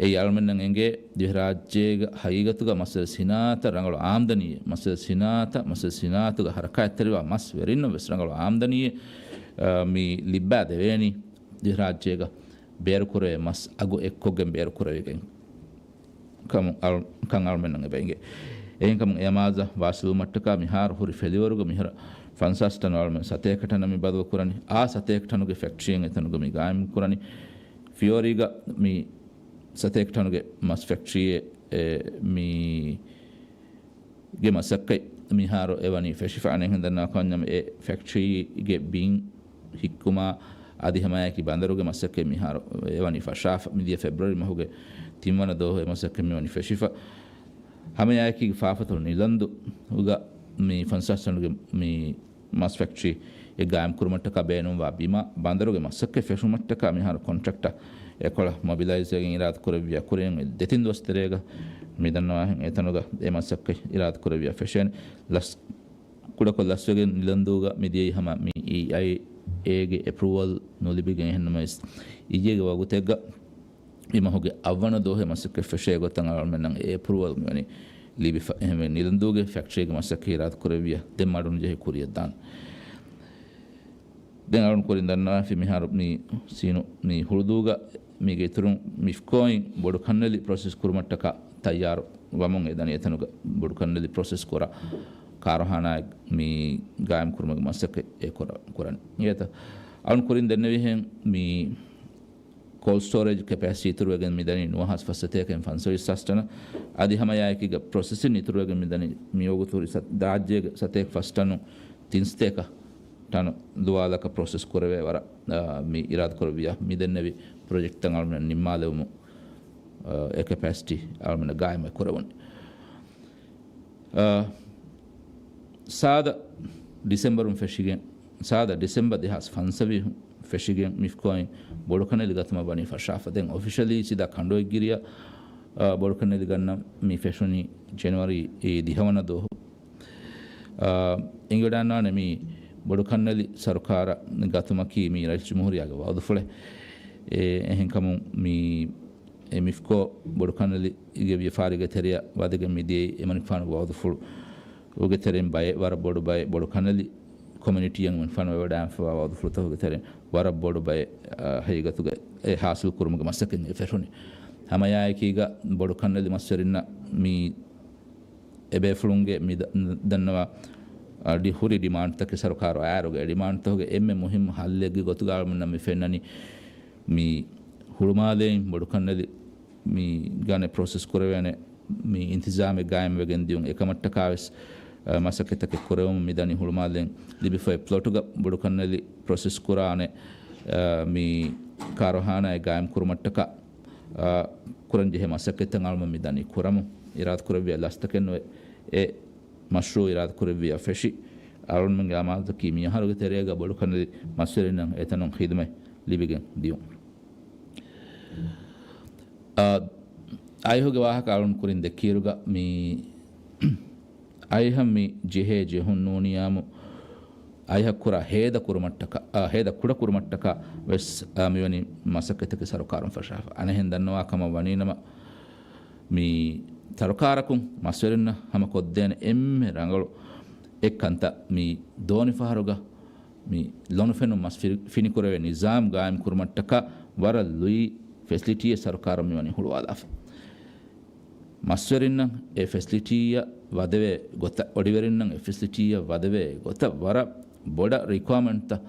އެއީ އަޅުމެންނަށް އެނގޭ ދިވެހިރާއްޖޭގަ ހަގީގަތުގަ މަސައްކަތް ސިނާއަތަށް ރަނގަޅު އާމްދަނީއެއް، މަސައްކަތް ސިނާއަތަށް، މަސައްކަތް ސިނާއަތުގަ ހަރަކާތްތެރިވާ މަސް ވެރިންނަށް ވެސް ރަނގަޅު އާމްދަނީއެއް، އާ، މި ލިއްބާ ދެވޭނީ ދިވެހިރާއްޖޭގަ ބޭރުކުރެވޭ މަސް އަގު އެއްކޮށްގެން ބޭރުކުރެވިގެން ކަމު އަޅު-، ކަން އަޅުމެންނަށް އެބަ އެނގޭ. އެހެންކަމުން އެ އަމާޒަށް ވާސިލުވުމަށްޓަކާ މިހާރު ހުރި ފެލިވަރުގަ މިހިރަ ފަންސާސް ޓަނު އަޅުމެން ސަތޭކަ ޓަނަށް މި ބަދަލު ކުރަނީ. އާ ސަތޭކަ ޓަނުގެ ފެކްޓްރީއެއް އެތަނުގަ މި ގާއިމް ކުރަނީ. ފިޔޯރީގަ މި ސަތޭކަ ޓަނުގެ މަސް ފެކްޓްރީއެއް، އެ، މި ގެ މަސައްކަތް މިހާރު އެވަނީ ފެށިފަ. އަނެއްހެން ދަންނަވާ ކަމަށް އެ ފެކްޓްރީގެ ބިން ހިއްކުމާ އަދި ހަމައެކީ ބަނދަރުގެ މަސައްކަތް މިހާރު އެވަނީ ފަށާފަ. މިދިޔަ ފެބްރުއަރީ މަހުގެ ތިންވަނަ ދުވަހު އެ މަސައްކަތް މިވަނީ ފެށިފަ. ހަމައެކީގެ ފާފަތޮޅު ނިލަންދުގަ މި ފަންސާސް ޓަނުގެ މި މަސް ފެކްޓްރީ އެ ގާއިމް ކުރުމަށްޓަކާ ބޭނުންވާ ބިމާ ބަނދަރުގެ މަސައްކަތް ފެށުމަށްޓަކާ މިހާރު ކޮންޓްރެކްޓަރ އެކޮޅަށް މޮބިލައިޒް ވެގެން އިރާދަކުރެއްވިޔާ ކުރިން ދެތިން ދުވަސް ތެރޭގަ މި ދަންނަވާހެން އެތަނުގަ އެ މަސައްކަތް އިރާދަކުރެއްވިޔާ ފެށޭނެ. ލަސް ކުޑަކޮށް ލަސްވެގެން ނިލަންދޫގަ މިދިޔައީ ހަމަ މި އީއައިއޭގެ އެޕްރޫވަލް ނުލިބިގެން. އެހެންނަމަވެސް އިއްޔެގެ ވަގުތެއްގަ މި މަހުގެ އަށްވަނަ ދުވަހު މަސައްކަތް ފެށޭ ގޮތަށް އަޅުމެންނަށް އެ އެޕްރޫވަލް މިވަނީ ލިބިފަ. އެހެންވެ، ނިލަންދޫގެ ފެކްޓްރީގެ މަސައްކަތް އިރާދަކުރެއްވިޔާ ދެން މަޑުން ޖެހި ކުރިޔަށް ދާން. ދެން އަޅުން ކުރިން ދަންނަވާފި މިހާރު މި ސީނު މި ހުޅުދޫގަ މީގެ އިތުރުން މިފްކޯއިން ބޮޑު ކަންނެލި ޕްރޮސެސް ކުރުމަށްޓަކާ ތައްޔާރު ވަމުން އެދަނީ. އެތަނުގަ ބޮޑު ކަންނެލި ޕްރޮސެސް ކުރާ ކާރުހާނާއެއް މި ގާއިމް ކުރުމުގެ މަސައްކަތް އެ ކުރަ-، ކުރަން. އިނގޭތަ؟ އަޅުން ކުރިން ދެންނެވިހެން މި ކޯލްޑް ސްޓޯރޭޖް ކެޕޭސިޓީ އިތުރުވެގެން މިދަނީ ނުވަހާސް ފަސް ސަތޭކައިން ފަންސަވީސް ހާސް ޓަނަށް. އަދި ހަމައެއާއެކީގަ ޕްރޮސެސިން އިތުރުވެގެން މިދަނީ މިވަގުތު ހުރި ސަ-، ރާއްޖޭގެ ސަތޭކަ ފަސް ޓަނު ތިން ސަތޭކަ ޓަނު ދުވާލަކަށް ޕްރޮސެސް ކުރެވޭ ވަރަށް، އާ، މި އިރާދަކުރެއްވިޔާ މިދެންނެވި ޕްރޮޖެކްޓްތައް އަޅުމެން ނިންމާލެވުމުން، އާ، އެ ކެޕޭސިޓީ އަޅުމެން ގާއިމް ކުރެވުނީ. އާ، ސާދަ ޑިސެމްބަރުން ފެށިގެން، ސާދަ ޑިސެމްބަރު ދެހާސް ފަންސަވީސް ފެށިގެން މިފްކޯއިން ބޮޑުކަންނެލި ގަތުމަށް ވަނީ ފަށާފަ. ދެން އޮފިޝަލީ ސީދާ ކަނޑުއެއްގިރިއަށް، އާ، ބޮޑުކަންނެލި ގަންނަން މި ފެށުނީ ޖެނުއަރީ ދިހަވަނަ ދުވަހު. އާ، އެނގިވަޑައިގަންނާނެ މި ބޮޑުކަންނެލި ސަރުކާރަށް ގަތުމަކީ މި ރައީސް ޖުމްހޫރިއްޔާގެ ވައުދުފުޅެއް. އެ، އެހެންކަމުން މި އެ މިފްކޯ ބޮޑުކަންނެލިގެ ވިޔަފާރީގެ ތެރެއަށް ވަދެގެން މިދިޔައީ އެމަނިކުފާނުގެ ވައުދުފުޅުގެ ތެރެއިން ބައެއް ވަރަށް ބޮޑު ބައެއް ބޮޑުކަންނެލި ކޮމިއުނިޓީއަށް އެމަނިކުފާނު ވެވަޑައިގެންފައިވާ ވައުދުފުޅުތަކުގެ ތެރެއިން ވަރަށް ބޮޑު ބައެއް، އަ، ހަގީގަތުގަ އެ ހާސިލް ކުރުމުގެ މަސައްކަތް އެ ފެށުނީ. ހަމައެއާއެކީގަ ބޮޑުކަންނެލި މަސްވެރިންނަށް މި އެބޭފުޅުންގެ މި ދަ-، ދަންނަވާ، އަ، ޑި-، ހުރި ޑިމާންޑްތަކެއް ސަރުކާރު އާއިރުގެ އެ ޑިމާންޑްތަކުގެ އެންމެ މުހިއްމު ހައްލެއްގެ ގޮތުގަ އަޅުމެންނަށް މި ފެންނަނީ މި ހުޅުމާލޭއިން ބޮޑުކަންނެލި މި ގަނެ ޕްރޮސެސް ކުރެވޭނެ މި އިންތިޒާމެއް ގާއިމްވެގެން ދިޔުން. އެކަމަށްޓަކާވެސް، އަ، މަސައްކަތްތަކެއް ކުރެވުމަށް މިދަނީ ހުޅުމާލޭން ލިބިފައި ޕްލޮޓުގަ ބޮޑުކަންނެލި ޕްރޮސެސް ކުރާނެ، އަ، މި ކާރުހާނާއެއް ގާއިމް ކުރުމަށްޓަކާ، އަ، ކުރަންޖެހޭ މަސައްކަތްތައް އަޅުމެން މިދަނީ ކުރަމުން. އިރާދަކުރެއްވިޔާ ލަސްތަކެއް ނުވެ އެ މަޝްރޫއު އިރާދަކުރެއްވިޔާ ފެށި. އަޅުމެންގެ އަމާޒަކީ މިއަހަރުގެ ތެރޭގަ ބޮޑުކަންނެލި މަސްވެރިންނަށް އެތަނުން ޚިދުމަތް ލިބިގެން ދިޔުން. އާ، އައިހުގެ ވާހަކަ އަޅުން ކުރިން ދެއްކިއިރުގަ މި އައިހަށް މި ޖެހޭ ޖެހުން ނޫނިޔާމު އައިހަށް ކުރާ ހޭދަ ކުރުމަށްޓަކާ، އާ، ހޭދަ ކުޑަ ކުރުމަށްޓަކާ ވެސް، އާ، މިވެނި މަސައްކަތްތަކެއް ސަރުކާރުން ފަށާފަ. އަނެއްހެން ދަންނަވާ ކަމަށް ވަނީނަމަ، މި ސަރުކާރަކުން މަސްވެރިންނަށް ހަމަ ކޮށްދޭނެ އެންމެ ރަނގަޅު އެއްކަންތައް މި ދޯނިފަހަރުގަ މި ލޮނުފެނުން މަސް ފި-، ފިނިކުރެވޭ ނިޒާމް ގާއިމް ކުރުމަށްޓަކާ ވަރަށް ލުއި ފެސިލިޓީއެއް ސަރުކާރުން މިވަނީ ހުޅުވާލާފަ. މަސްވެރިންނަށް އެ ފެސިލިޓީއަށް ވަދެވޭ ގޮތަށް، އޮޑިވެރިންނަށް އެ ފެސިލިޓީއަށް ވަދެވޭ ގޮތަށް ވަރަށް ބޮޑަށް ރިކުއަރމަންޓްތައް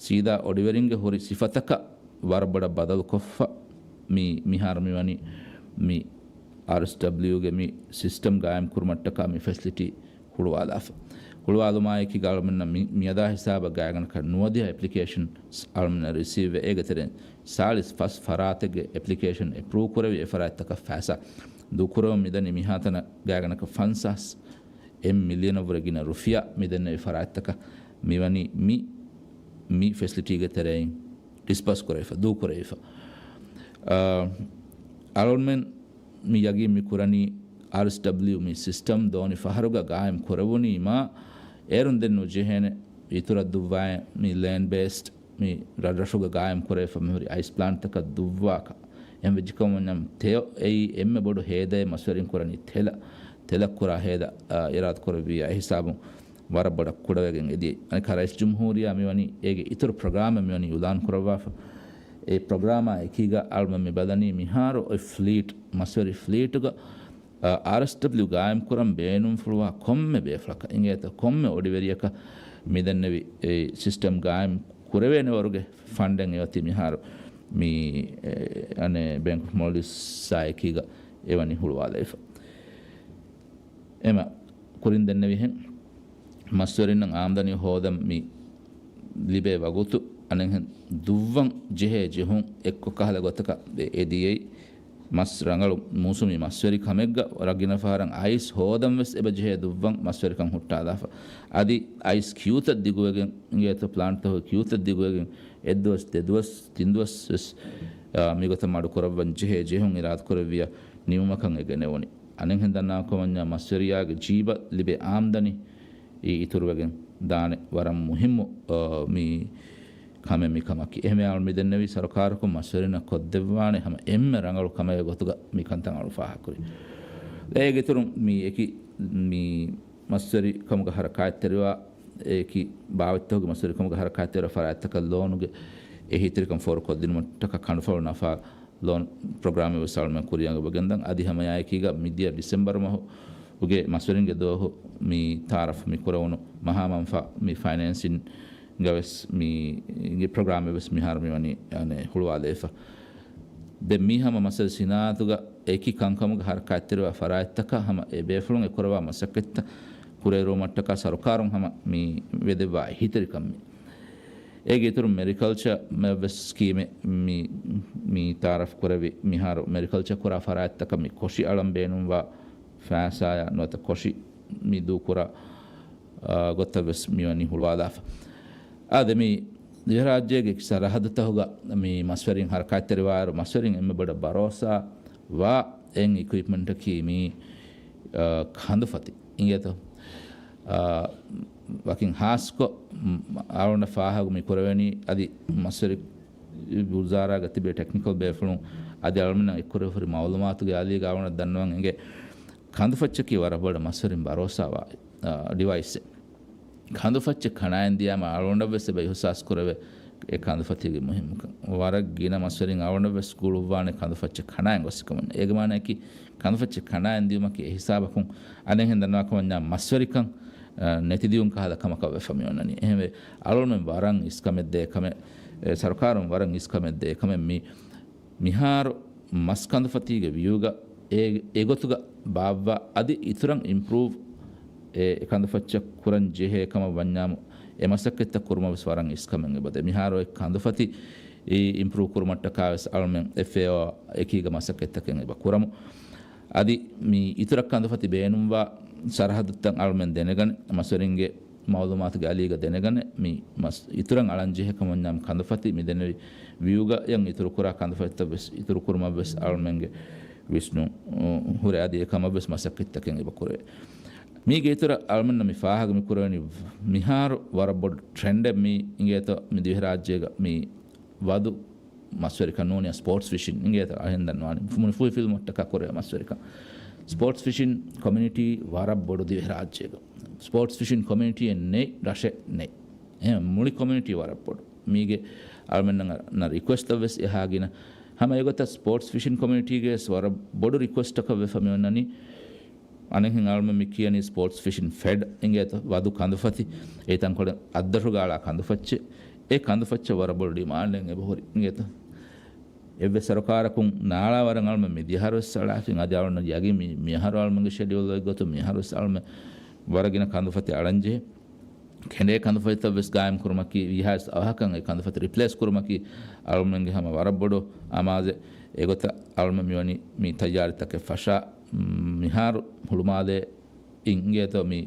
ސީދާ އޮޑިވެރިންގެ ހުރި ސިފަތަކަށް ވަރަށް ބޮޑަށް ބަދަލުކޮށްފަ މި، މިހާރު މިވަނީ މި އާރްއެސްޑަބްލިޔޫގެ މި ސިސްޓަމް ގާއިމް ކުރުމަށްޓަކާ މި ފެސިލިޓީ ހުޅުވާލާފަ. ހުޅުވާލުމާއެކީ އަޅުމެންނަށް މި، މިއަދާ ހިސާބަށް ގާތްގަނޑަކަށް ނުވަދިހަ އެޕްލިކޭޝަންސް އަޅުމެންނަށް ރިސީވްވެ، އޭގެ ތެރެއިން ސާޅީސް ފަސް ފަރާތެއްގެ އެޕްލިކޭޝަން އެޕްރޫވް ކުރެވި އެ ފަރާތްތަކަށް ފައިސާ ދޫކުރަމުން މިދަނީ. މިހާތަނަށް ގާތްގަނޑަކަށް ފަންސާސް އެއް މިލިއަނަށްވުރެ ގިނަ ރުފިޔާ މިދެންނެވި ފަރާތްތަކަށް މިވަނީ މި، މި ފެސިލިޓީގެ ތެރެއިން ޑިސްބާސް ކުރެވިފަ، ދޫކުރެވިފަ. އާ، އަޅުމެން މި ޔަގީން މި ކުރަނީ އާރްއެސްޑަބްލިޔޫ މި ސިސްޓަމް ދޯނި ފަހަރުގަ ގާއިމް ކުރެވުނީމާ އޭރުން ދެން ނުޖެހޭނެ އިތުރަށް ދުއްވާއި މި ލޭންޑް ބޭސްޑް މި ރަށްރަށުގަ ގާއިމް ކުރެވިފަ މިހުރި އައިސް ޕްލާންޓްތަކަށް ދުއްވާކަށް. އެހެން ވެއްޖެކަމުން ތެޔޮ އެއީ އެންމެ ބޮޑު ހޭދައެއް މަސްވެރިން ކުރަނީ ތެލަ، ތެލަށް ކުރާ ހޭދަ، އާ، އިރާދަ ކުރެއްވި އެ ހިސާބުން ވަރަށް ބޮޑަށް ކުޑަވެގެން އެދިޔަ. އަނެއްކާ ރައީސް ޖުމްހޫރިއްޔާ މިވަނީ އޭގެ އިތުރު ޕްރޮގްރާމެއް މިވަނީ އިއުލާން ކުރައްވާފަ. އެ ޕްރޮގްރާމާ އެކީގަ އަޅުމެން މި ބަލަނީ މިހާރު އޮތް ފްލީޓް، މަސްވެރި ފްލީޓުގަ، އާ، އާރްއެސްޑަބްލިޔު ގާއިމް ކުރަން ބޭނުންފުޅުވާ ކޮންމެ ބޭފުޅަކަށް އިނގޭތަ ކޮންމެ އޮޑިވެރިޔަކަށް މިދެންނެވި އެ ސިސްޓަމް ގާއިމް ކުރެވޭނެ ވަރުގެ ފަންޑެއް އެއޮތީ މިހާރު މި، އެ، އަނެއް ބޭންކް އޮފް މޯލްޑިވްސްއާ އެކީގަ އެވަނީ ހުޅުވާލައިފަ. އެމަ ކުރިން ދެންނެވިހެން، މަސްވެރިންނަށް އާމްދަނީ ހޯދަން މި ލިބޭ ވަގުތު އަނެއްހެން ދުއްވަން ޖެހޭ ޖެހުން އެއްކޮށް ކަހަލަ ގޮތަކަށް އެ-، އެދިޔައީ. މަސް ރަނގަޅު މޫސުމީ މަސްވެރި ކަމެއްގަ ރަށް ގިނަ ފަހަރަށް އައިސް ހޯދަން ވެސް އެބަ ޖެހޭ ދުއްވަން މަސްވެރިކަން ހުއްޓާލާފަ. އަދި އައިސް ކިއުތައް ދިގުވެގެން އިނގޭތޯ ޕްލާންޓްތަކުގެ ކިއުތައް ދިގުވެގެން އެއްދުވަސް ދެދުވަސް ތިންދުވަސް ވެސް، އާ، މިގޮތަށް މަޑު ކުރައްވަން ޖެހޭ ޖެހުން އިރާދަކުރެއްވިޔާ ނިމުމަކަށް އެ ގެނެވުނީ. އަނެއްހެން ދަންނަވާކަމަންޏާ މަސްވެރިޔާގެ ޖީބަށް ލިބޭ އާމްދަނީ އި-، އިތުރުވެގެން ދާނެ ވަރަށް މުހިއްމު، އާ، މި ކަމެއް މި ކަމަކީ. އެހެންވެ އަޅު މި ދެންނެވީ ސަރުކާރަކުން މަސްވެރިންނަށް ކޮށްދެއްވާނެ ހަމަ އެންމެ ރަނގަޅު ކަމެއް ގޮތުގަ މި ކަންތައް އަޅު ފާހަގަކުރީ. އޭގެ އިތުރުން މި އެކި މި މަސްވެރި ކަމުގަ ހަރަކާތްތެރިވާ އެކި ބާވަތްތަކުގެ މަސްވެރި ކަމުގަ ހަރަކާތްތެރިވާ ފަރާތްތަކަށް ލޯނުގެ އެހީތެރިކަން ފޯރުކޮށްދިނުމަށްޓަކާ ކަނޑުފަޅު ނަފާ ލޯން ޕްރޮގްރާމެއް ވެސް އަޅުމެން ކުރިއަށް އެބަ ގެންދަން. އަދި ހަމައެއާއެކީގަ މިދިޔަ ޑިސެމްބަރު މަހުގެ މަސްވެރިންގެ ދުވަހު މި ތައާރަފް މި ކުރެވުނު މަހާމަންފާ މި ފައިނޭންސިންގ ވެސް މީގެ ޕްރޮގްރާމެއް ވެސް މިހާރު މިވަނީ އަނެއް ހުޅުވާލައިފަ. ދެން މީ ހަމަ މަސަލަ ސިނާއަތުގަ އެކި ކަންކަމުގެ ހަރަކާތްތެރިވާ ފަރާތްތަކަށް ހަމަ އެ ބޭފުޅުން އެ ކުރައްވާ މަސައްކަތްތައް ކުރިއެރުވުމަށްޓަކާ ސަރުކާރުން ހަމަ މި ވެދެއްވާ އެހީތެރިކަން މި. އޭގެ އިތުރުން މެރިކަލްޗަރ މެ ވެސް ސްކީމެއް މި، މި ތައާރަފް ކުރެވި މިހާރު މެރިކަލްޗަރ ކުރާ ފަރާތްތަކަށް މި ކޮށި އަޅަން ބޭނުންވާ ފައިސާޔާ ނުވަތަ ކޮށި މި ދޫކުރާ، އާ، ގޮތަށް ވެސް މިވަނީ ހުޅުވާލާފަ. އާދެ، މި ދިވެހިރާއްޖޭގެ ސަރަހައްދުތަކުގަ މި މަސްވެރިން ހަރަކާތްތެރިވާއިރު، މަސްވެރިން އެންމެ ބޮޑަށް ބަރޯސާ ވާ އެއް އިކުއިޕްމަންޓަކީ މި، އާ، ކަނދުފަތި އިނގޭތޯ. އާ، ވަކިން ހާސްކޮށް، މް، އަޅުގަނޑަށް ފާހަގަ މި ކުރެވެނީ އަދި މަސްވެރި ވުޒާރާގަ ތިބޭ ޓެކްނިކަލް ބޭފުޅުން އަދި އަޅުމެންނަށް އެއްކުރެވިފައި ހުރި މައުލޫމާތުގެ އަލީގަ އަޅުގަނޑަށް ދަންނަވަން އެނގޭ. ކަނދުފައްޗަކީ ވަރަށް ބޮޑަށް މަސްވެރިން ބަރޯސާވާ، އާ، ޑިވައިސްއެއް. ކަނދުފައްޗެއް ކަނާއިން ދިޔާމަ އަޅުގަނޑަށް ވެސް އެބަ އިހުސާސް ކުރެވޭ އެ ކަނދުފަތީގެ މުހިއްމުކަން. ވަރަށް ގިނަ މަސްވެރިން އަޅުގަނޑަށް ވެސް ގުޅުއްވާނެ ކަނދުފައްޗެއް ކަނާއިން ގޮސް ކަމުން. އޭގެ މާނައަކީ ކަނދުފައްޗެއް ކަނާއިން ދިޔުމަކީ އެ ހިސާބަކުން އަނެއްހެން ދަންނަވާ ކަމަންޏާ މަސްވެރިކަން، އާ، ނެތިދިޔުން ކަހަލަ ކަމަކަށް ވެފަ މި އޮންނަނީ. އެހެންވެ، އަޅުގަނޑުމެން ވަރަށް އިސްކަމެއް ދޭ ކަމެއް، އެ، ސަރުކާރުން ވަރަށް އިސްކަމެއް ދޭ ކަމެއް މި މިހާރު މަސް ކަނދުފަތީގެ ވިއުގަ އެ، އެގޮތުގަ ބާއްވާ އަދި އިތުރަށް އިމްޕްރޫވް އެ، އެ ކަނދުފައްޗަށް ކުރަން ޖެހޭ ކަމަށް ވަންޏާމު، އެ މަސައްކަތްތައް ކުރުމަށް ވެސް ވަރަށް އިސްކަމެއް އެބަދޭ. މިހާރު އެ ކަނދުފަތި އި، އިމްޕްރޫވް ކުރުމަށްޓަކާ ވެސް އަޅުމެން އެފްއޭއޯ އެކީގަ މަސައްކަތްތަކެއް އެބަ ކުރަމު. އަދި މި އިތުރަށް ކަނދުފަތި ބޭނުންވާ ސަރަހައްދުތައް އަޅުމެން ދެނެގަނެ، މަސްވެރިންގެ މައުލޫމާތުގެ އަލީގަ ދެނެގަނެ، މި މަސް އިތުރަށް އަޅަން ޖެހޭ ކަމަށް ނަމަ ކަނދުފަތި މި ދެނެވި ވިއުގައި އިތުރުކުރާ ކަނދުފަތިތައް ވެސް އިތުރުކުރުމަށް ވެސް އަޅުމެންގެ ވިސްނުން، އު، ހުރެ އަދި އެކަމަށް ވެސް މަސައްކަތްތަކެއް އެބަ ކުރޭ. މީގެ އިތުރަށް އަޅުމެންނަށް މި ފާހަގަ މި ކުރެވެނީ މިހާރު ވަރަށް ބޮޑު ޓްރެންޑެއް މީ އިނގޭތޯ މި ދިވެހިރާއްޖޭގަ މި ވަދު މަސްވެރިކަން ނޫނީ ސްޕޯޓްސް ފިޝިން އިނގޭތޯ އަހެން ދަންނަވާނީ. މުޅި ފުއި ފިލްމަށްޓަކާ ކުރޭ މަސްވެރިކަން. ސްޕޯޓްސް ފިޝިން ކޮމިއުނިޓީ ވަރަށް ބޮޑު ދިވެހިރާއްޖޭގަ. ސްޕޯޓްސް ފިޝިން ކޮމިއުނިޓީއެއް ނެތް ރަށެއް ނެތް. އެހެން މުޅި ކޮމިއުނިޓީ ވަރަށް ބޮޑު. މީގެ އަޅުމެންނަށް ރިކުއެސްޓްތައް ވެސް އެހާ ގިނަ. ހަމަ އެގޮތަށް ސްޕޯޓްސް ފިޝިން ކޮމިއުނިޓީގެ ވެސް ވަރަށް ބޮޑު ރިކުއެސްޓަކަށް ވެފަ މި އޮންނަނީ. އަނެއްހެން އަޅުމެން މި ކިޔަނީ ސްޕޯޓްސް ފިޝިން ފެޑް އިނގޭތަ؟ ވަދު ކަނދުފަތި. އެ ތަންކޮޅެއް އައްދަށުގަ އަޅާ ކަނދުފައްޗެއް. އެ ކަނދުފައްޗަށް ވަރަށް ބޮޑު ޑިމާންޑެއް އެބަހުރި އިނގޭތަ؟ އެއްވެސް ސަރުކާރަކުން ނާޅާ ވަރަށް އަޅުމެން މި ދިޔަހަރު ވެސް އަޅާފިން އަދި އަޅުން ޔަގީން މި، މިހާރު އަޅުމެންގެ ޝެޑިއުލް އޮތް ގޮތުން މިހާރު ވެސް އަޅުމެން ވަރަށް ގިނަ ކަނދުފަތި އަޅަންޖެހޭ. ކެނޑޭ ކަނދުފަތިތައް ވެސް ގާއިމް ކުރުމަކީ ވީހާވެސް އަވަހަކަށް އެ ކަނދުފަތި ރިޕްލޭސް ކުރުމަކީ އަޅުމެންގެ ހަމަ ވަރަށް ބޮޑު އަމާޒެއް. އެގޮތަށް އަޅުމެން މިވަނީ މި ތައްޔާރީތަކެއް ފަށާ، މިހާރު ހުޅުމާލޭ އިނގޭތޯ މި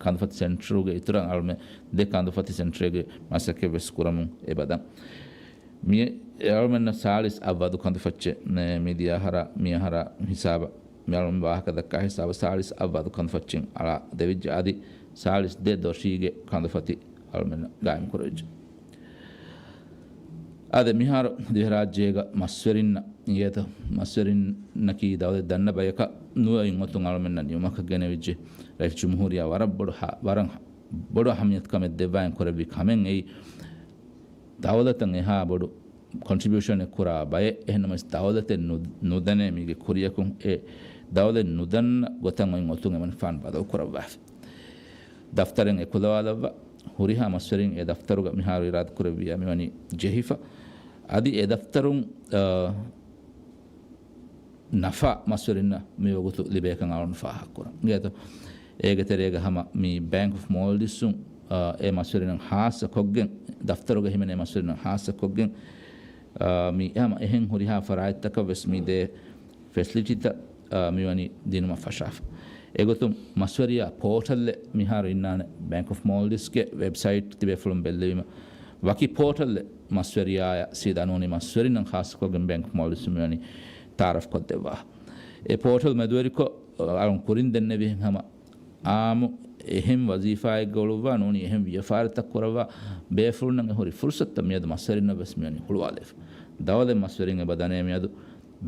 ކަނދުފަތި ސެންޓަރުގެ އިތުރަށް އަޅުމެން ދެ ކަނދުފަތި ސެންޓަރެއްގެ މަސައްކަތް ވެސް ކުރަމުން އެބަދަން. މި އަޅުމެންނަށް ސާޅީސް އަށް ވަދު ކަނދުފައްޗެއް މި ދިޔަ އަހަރާ މި އަހަރާ ހިސާބަށް މި އަޅުމެން ވާހަކަ ދައްކާ ހިސާބަށް ސާޅީސް އަށް ވަދު ކަނދުފައްޗެއް އަޅާ ދެވިއްޖެ. އަދި ސާޅީސް ދެ ދޮށީގެ ކަނދުފަތި އަޅުމެންނަށް ގާއިމް ކުރެވިއްޖެ. އާދެ، މިހާރު ދިވެހިރާއްޖޭގަ މަސްވެރިންނަށް އިނގޭތަ؟ މަސްވެރިންނަކީ ދައުލަތް ދަންނަ ބަޔަކަށް ނުވަ އިން އޮތުން އަޅުމެންނަށް ނިމުމަކަށް ގެނެވިއްޖެ. ރައީސް ޖުމްހޫރިއްޔާ ވަރަށް ބޮޑު ހަ-، ވަރަށް ބޮޑު އަހައްމިޔަތު ކަމެއް ދެއްވާއިން ކުރެއްވި ކަމެއް އެއީ، ދައުލަތަށް އެހާ ބޮޑު ކޮންޓްރިބިއުޝަނެއް ކުރާ ބައެއް. އެހެންނަމަވެސް ދައުލަތެއް ނު-، ނުދަނޭ މީގެ ކުރިޔަކުން އެ ދައުލަތް ނުދަންނަ ގޮތަށް އޮތް އޮތުން އެމަނިކުފާނު ބަދަލު ކުރައްވާފި. ދަފްތަރެއް އެކުލަވާލައްވާ، ހުރިހާ މަސްވެރިން އެ ދަފްތަރުގަ މިހާރު އިރާދަކުރެއްވިޔާ މިވަނީ ޖެހިފަ. އަދި އެ ދަފްތަރުން، އާ، ނަފާ މަސްވެރިންނަށް މިވަގުތު ލިބޭކަން އަޅުން ފާހަގަކުރަން. އިނގޭތޯ؟ އޭގެ ތެރޭގަ ހަމަ މި ބޭންކް އޮފް މޯލްޑިވްސުން، އާ، އެ މަސްވެރިންނަށް ހާއްސަ ކޮށްގެން، ދަފްތަރުގަ ހިމެނޭ މަސްވެރިންނަށް ހާއްސަ ކޮށްގެން، އާ، މި ހަމަ އެހެން ހުރިހާ ފަރާތްތަކަށް ވެސް މި ދޭ ފެސިލިޓީތައް، އާ، މިވަނީ ދިނުމަށް ފަށާފަ. އެގޮތުން މަސްވެރިޔާ ޕޯޓަލްއެއް މިހާރު އިންނާނެ. ބޭންކް އޮފް މޯލްޑިވްސްގެ ވެބްސައިޓް ތިބޭފުޅުން ބެއްލެވީމަ، ވަކި ޕޯޓަލްއެއް މަސްވެރިޔާއަށް ސީދާ ނޫނީ މަސްވެރިންނަށް ހާއްސަކޮށްގެން ބޭންކް އޮފް މޯލްޑިވްސް މިވަނީ ތައާރަފް ކޮށްދެއްވާ. އެ ޕޯޓަލް މެދުވެރިކޮށް، އަޅުން ކުރިން ދެންނެވިހެން ހަމަ އާއްމު އެހެން ވަޒީފާއެއްގަ އުޅުއްވާ ނޫނީ އެހެން ވިޔަފާރިތައް ކުރައްވާ ބޭފުޅުންނަށް އެ ހުރި ފުރުސަތުތައް މިއަދު މަސްވެރިންނަށް ވެސް މިވަނީ ހުޅުވާލައިފަ. ދައުލަތް މަސްވެރިން އެބަ ދަނޭ މިއަދު،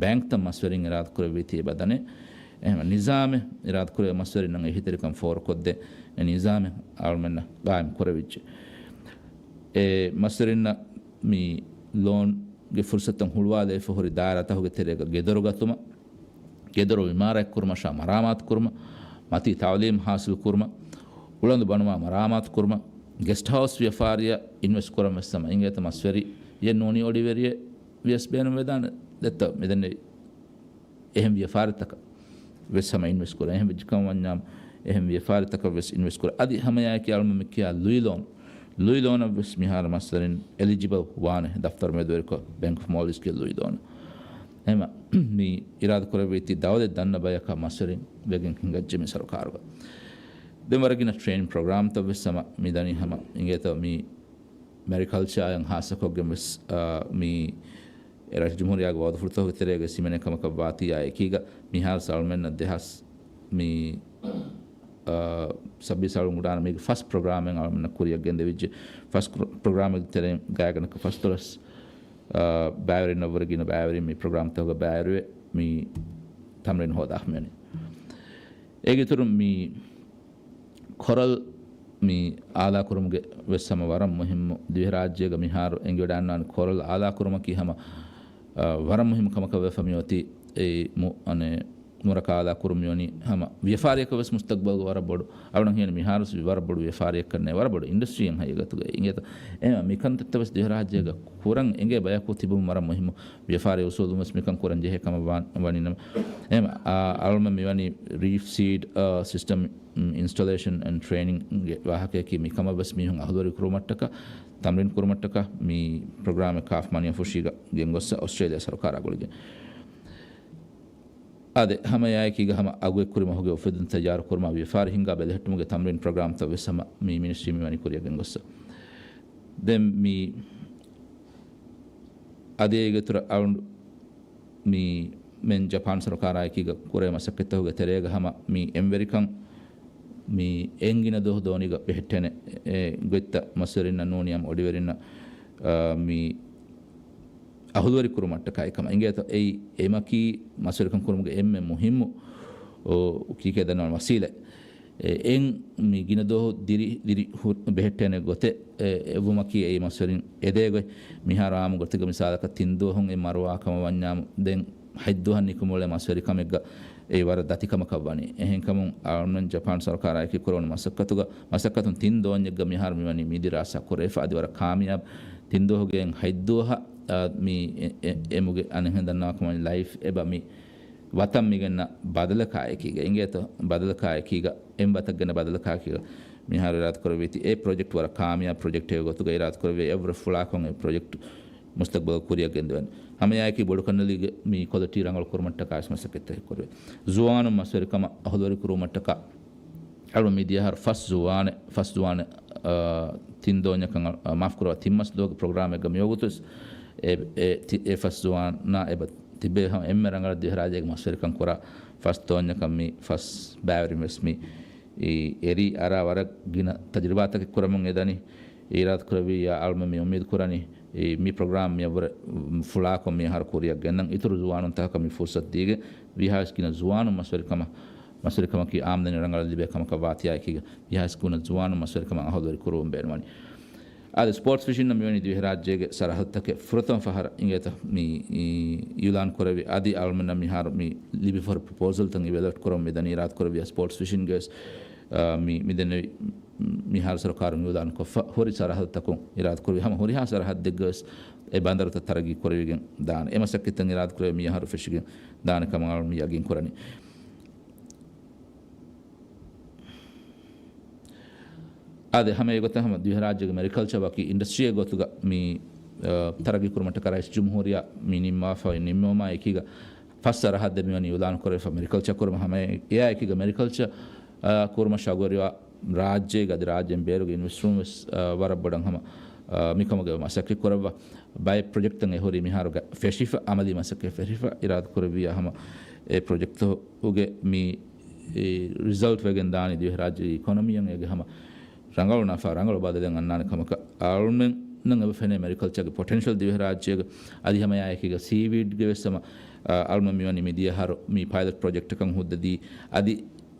ބޭންކްތައް މަސްވެރިން އިރާދަކުރެއްވީތީ އެބަ ދަނޭ. އެހެން ނިޒާމެއް އިރާދަކުރެއްވި މަސްވެރިންނަށް އެހީތެރިކަން ފޯރުކޮށްދޭ އެ ނިޒާމެއް އަޅުމެންނަށް ގާއިމް ކުރެވިއްޖެ. އެ މަސްވެރިންނަށް މި ލޯންގެ ފުރުސަތުތައް ހުޅުވާލައިފަ ހުރި ދާއިރާތަކުގެ ތެރޭގަ ގެދޮރު ގަތުމަށް، ގެދޮރު އިމާރާތްކުރުމަށާ މަރާމާތުކުރުމަށް، މަތީ ތައުލީމް ހާސިލުކުރުމަށް، އުޅަނދު ބަނުމާ މަރާމާތުކުރުމަށް، ގެސްޓް ހައުސް ވިޔަފާރިއަށް އިންވެސްޓް ކުރަން ވެސް ހަމަ އިނގޭތަ މަސްވެރިއެއް ނޫނީ އޮޑިވެރިއެއް ވިޔަސް ބޭނުންވެދާނެ ދެއްތަ މިދެންނެވި އެހެން ވިޔަފާރިތަކަށް ވެސް ހަމަ އިންވެސްޓް ކުރޭ. އެހެން ވެއްޖެކަމަށް ވަންޏާ އެހެން ވިޔަފާރިތަކަށް ވެސް އިންވެސްޓް ކުރޭ. އަދި ހަމައެއާއެކީ އަޅުމެން މި ކިޔާ ލުއިލޯން، ލުއިލޯނަށް ވެސް މިހާރު މަސްވެރިން އެލިޖިބަލް ވާނެ ދަފްތަރު މެދުވެރިކޮށް ބޭންކް އޮފް މޯލްޑިވްސްގެ ލުއިލޯނަށް. އެހެންވީމަ މި އިރާދަކުރެއްވީތީ ދައުލަތް ދަންނަ ބަޔަކަށް މަސްވެރިން ވެގެން ހިނގައްޖެ މި ސަރުކާރުގަ. ދެން ވަރަށް ގިނަ ޓްރޭނިން ޕްރޮގްރާމްތައް ވެސް ހަމަ މި ދަނީ ހަމަ އިނގޭތޯ މި މެރިކަލްޗާއަށް ހާއްސަކޮށްގެން ވެސް، އާ، މި އެ ރައްޔިތު ޖުމްހޫރިއްޔާގެ ވައުދުފުޅުތަކުގެ ތެރޭގަ ހިމެނޭ ކަމަކަށް ވާތީ އާ އެކީގަ މިހާރު އަޅުމެންނަށް ދެހާސް މި، އާ، ސައްބީސް ސާޅުން އުޑާނަ މީގެ ފަސް ޕްރޮގްރާމެއް އަޅުމެންނަށް ކުރިއަށް ގެންދެވިއްޖެ. ފަސް ކުރ-، ޕްރޮގްރާމެއްގެ ތެރެއިން ގާތްގަނޑަކަށް ފަސްދޮޅަސް، އާ، ބައިވެރިންނަށްވުރެ ގިނަ ބައިވެރިން މި ޕްރޮގްރާމްތަކުގަ ބައިވެރިވެ މި ތަމްރީން ހޯދާ ހަމައަނީ. އޭގެ އިތުރުން މި ކޮރަލް މި އާލާކުރުމުގެ ވެސް ހަމަ ވަރަށް މުހިއްމު. ދިވެހިރާއްޖޭގަ މިހާރު އެނގިވަޑައިގަންނަވާނެ ކޮރަލް އާލާކުރުމަކީ ހަމަ، އަ، ވަރަށް މުހިއްމު ކަމަކަށް ވެފަ މިއޮތީ. އެ މު-، އަނެ، ނުރަ ކާލާ ކުރުން މިވަނީ ހަމަ ވިޔަފާރިއަކަށް ވެސް މުސްތަގްބަލްގަ ވަރަށް ބޮޑު، އަޅުން ހިޔަނީ މިހާރު ވަރަށް ބޮޑު ވިޔަފާރިއެއްކަން ނޭ، ވަރަށް ބޮޑު އިންޑަސްޓްރީއެއް ހަގީގަތުގަ އިނގޭތަ. އެހެން މިކަންތައްތައް ވެސް ދިވެހިރާއްޖޭގަ ކުރަން އެނގޭ ބަޔަކު ތިބުން ވަރަށް މުހިއްމު. ވިޔަފާރި އުސޫލުން ވެސް މިކަން ކުރަން ޖެހޭ ކަމަށް ވާ-، ވަނީ ނަމަ. އެހެން، އާ، އަޅުމެން މިވަނީ ރީފް ސީޑް، އާ، ސިސްޓަމް، އިންސްޓޮލޭޝަން އެންޑް ޓްރޭނިންގ ވާހަކަޔަކީ މި ކަމަށް ވެސް މީހުން އަހުލުވެރި ކުރުމަށްޓަކާ، ތަމްރީން ކުރުމަށްޓަކާ މި ޕްރޮގްރާމެއް ކާފް މަނި އޮފިޝީގަ ގެންގޮއްސަ އޮސްޓްރޭލިޔާ ސަރުކާރާ ގުޅިގެން. އާދެ، ހަމަ އެއާއެކީގަ ހަމަ އަގުއެއްކުރި މަހުގެ އުފެދުން ތައްޔާރު ކުރުމާ ވިޔަފާރި ހިންގާ ބެލެހެއްޓުމުގެ ތަމްރީން ޕްރޮގްރާމްތައް ވެސް ހަމަ މި މިނިސްޓްރީ މިވަނީ ކުރިއަށް ގެންގޮއްސަ. ދެން މި އަދި އޭގެ އިތުރަށް އަޅުން މި މެން ޖަޕާން ސަރުކާރާއެކީގަ ކުރޭ މަސައްކަތްތަކުގެ ތެރޭގަ ހަމަ މި އެންވެރިކަން މި އެން ގިނަ ދުވަހު ދޯނިގަ ބެހެއްޓޭނެ، އެ، ގޮތްތައް މަސްވެރިންނަށް ނޫނީ އަމް އޮޑިވެރިންނަށް، އާ، މި އަހުލުވެރި ކުރުމަށްޓަކާ އެކަމަށް އިނގޭތޯ. އެއީ އެމަކީ މަސްވެރިކަން ކުރުމުގެ އެންމެ މުހިއްމު، އޯ، ކީކޭ ދަންނަވާނެ ވަސީލަތް. އެ، އެން މި ގިނަ ދުވަހު ދިރި، ދިރި ހު-، ބެހެއްޓޭނެ ގޮތެއް، އެ، އެއްވުމަކީ އެއީ މަސްވެރިން އެދޭ ގޮތް. މިހާރު އާއްމު ގޮތެއްގަ މިސާލަކަށް ތިން ދުވަހުން އެ މަރުވާ ކަމަށް ވަންޏާމު، ދެން ހަތް ދުވަހަށް ނިކުމެވުނު މަސްވެރިކަމެއްގަ އެއީ ވަރަށް ދަތިކަމަކަށް ވަނީ. އެހެންކަމުން އަޅުމެން ޖަޕާން ސަރުކާރާއެކީ ކުރެވުނު މަސައްކަތުގަ، މަސައްކަތުން ތިން ދޯންޏެއްގަ މިހާރު މިވަނީ މި ދިރާސާ ކުރެވިފަ އަދި ވަރަށް ކާމިޔާބު. ތިން ދުވަހުގެ އެން ހަތް ދުވަހަށް، އާ، މި އެ-، އެ-، އެމުގެ އަނެއްހެން ދަންނަވާ ކަމަށް ލައިފް އެބަ މި ވަތަށް މިގެންނަ ބަދަލަކާއެކީގަ އިނގޭތޯ، ބަދަލަކާއެކީގަ، އެން ވަތަށް ގެންނަ ބަދަލަކާއެކީގަ މިހާރު އިރާދަކުރެއްވީތީ އެ ޕްރޮޖެކްޓް ވަރަށް ކާމިޔާބު ޕްރޮޖެކްޓެއް ގޮތުގަ އިރާދަކުރެއްވި އެއަށްވުރެ ފުޅާކޮށް އެ ޕްރޮޖެކްޓް މުސްތަގްބަލަށް ކުރިއަށް ގެންދެވެން. ހަމައެއާއެކީ ބޮޑުކަންނެލީގެ މި ކޮލިޓީ ރަނގަޅު ކުރުމަށްޓަކާ ވެސް މަސައްކަތްތަކެއް ކުރެވޭ. ޒުވާނުން މަސްވެރިކަމަށް އަހުލުވެރި ކުރުމަށްޓަކާ އަޅު މިދިޔަ އަހަރު ފަސް ޒުވާނެއް، ފަސް ޒުވާނެއް، އާ، ތިން ދޯންޏަކަށް، އާ، މާފް ކުރައްވާ، ތިން މަސް ދުވަހުގެ ޕްރޮގްރާމެއްގަ މިވަގުތުވެސް އެ، އެ، ތި-، އެ ފަސް ޒުވާނާ އެބަ ތިބޭ ހަމަ އެންމެ ރަނގަޅަށް ދިވެހިރާއްޖޭގެ މަސްވެރިކަން ކުރާ ފަސް ދޯންޏަކަށް މި ފަސް ބައިވެރިން ވެސް މި އެރީ އަރާ ވަރަށް ގިނަ ތަޖުރިބާތަކެއް ކުރަމުން އެދަނީ. އިރާދަކުރެއްވިއްޔާ އަޅުމެން މި އުއްމީދު ކުރަނީ އެ މި ޕްރޮގްރާމް މިއަށްވުރެ ފުޅާކޮށް މި އަހަރު ކުރިއަށް ގެންނަން. އިތުރު ޒުވާނުންތަކަކަށް މި ފުރުސަތު ދީގެން ވީހާވެސް ގިނަ ޒުވާނުން މަސްވެރިކަމަށް، މަސްވެރިކަމަކީ އާމްދަނީ ރަނގަޅަށް ލިބޭ ކަމަކަށް ވާތިއާއެކީގަ ވީހާވެސް ގިނަ ޒުވާނުން މަސްވެރިކަމަށް އަހުލުވެރި ކުރުވަން ބޭނުންވަނީ. އަދި ސްޕޯޓްސް ވިޝިންނަށް މިވަނީ ދިވެހިރާއްޖޭގެ ސަރަހައްދުތަކެއް ފުރަތަމަ ފަހަރަށް އިނގޭތަ މި އި-، އިއުލާން ކުރެވި. އަދި އަޅުމެންނަށް މިހާރު މި ލިބިފަހުރި ޕްރޮޕޯސަލްތައް އިވެލުއޭޓް ކުރަމުން މިދަނީ. އިރާދަކުރެއްވިއްޔާ ސްޕޯޓްސް ވިޝިންގެ ވެސް، އާ، މި، މިދެންނެވި މިހާރު ސަރުކާރުން އިއުލާން ކޮށްފަ ހުރި ސަރަހައްދުތަކުން އިރާދަކުރެވި ހަމަ ހުރިހާ ސަރަހައްދެއްގަ ވެސް އެ ބަނދަރުތައް ތަރައްގީ ކުރެވިގެން ދާނެ. އެ މަސައްކަތްތައް އިރާދަކުރެވި މި އަހަރު ފެށިގެން ދާނެ ކަމަށް އަޅުން މި ޔަގީން ކުރަނީ. އާދެ، ހަމަ އެގޮތަށް ހަމަ ދިވެހިރާއްޖޭގެ މެރިކަލްޗަރ ވަކި އިންޑަސްޓްރީއެއް ގޮތުގަ މި، އަ، ތަރައްގީ ކުރުމަށްޓަކާ ރައީސް ޖުމްހޫރިއްޔާ މި ނިންމާފައި ނިންމުމާ އެކީގަ ފަސް ސަރަހައްދެއް މިވަނީ އިއުލާނު ކުރެވިފަ މެރިކަލްޗަރ ކުރުމަށް. ހަމަ އެ-، އެއާ އެކީގަ މެރިކަލްޗަރ، އަ، ކުރުމަށް ޝައުގުވެރިވާ ރާއްޖޭގަ އަދި ރާއްޖޭން ބޭރުގެ އިންވެސްޓުން ވެސް، އަ، ވަރަށް ބޮޑަށް ހަމަ، އަ، މިކަމުގެ މަސައްކަތް ކުރައްވާ. ބައެއް ޕްރޮޖެކްޓްތައް އެހުރީ މިހާރު ފެށިފަ، އަމަލީ މަސައްކަތް ފެށިފަ، އިރާދަ ކުރެއްވިއްޔާ ހަމަ އެ ޕްރޮޖެކްޓްތަކުގެ މި އެ ރިޒަލްޓް ވެގެން ދާނީ ދިވެހިރާއްޖޭގެ އިކޮނޮމީއަށް އޭގެ ހަމަ ރަނގަޅު ނަފާ، ރަނގަޅު ބަދަލެއް އަންނާނެ ކަމަކަށް. އަޅުމެންނަށް އެބަ ފެނޭ މެރިކަލްޗަރގެ ޕޮޓެންޝަލް ދިވެހިރާއްޖޭގަ. އަދި ހަމައެއާއެކީގަ ސީވީޑްގެ ވެސް ހަމަ، އަ، އަޅުމެން މިވަނީ މިދިޔަ އަހަރު މި ޕައިލަޓް ޕްރޮޖެކްޓަކަށް ހުއްދަ ދީ. އަދި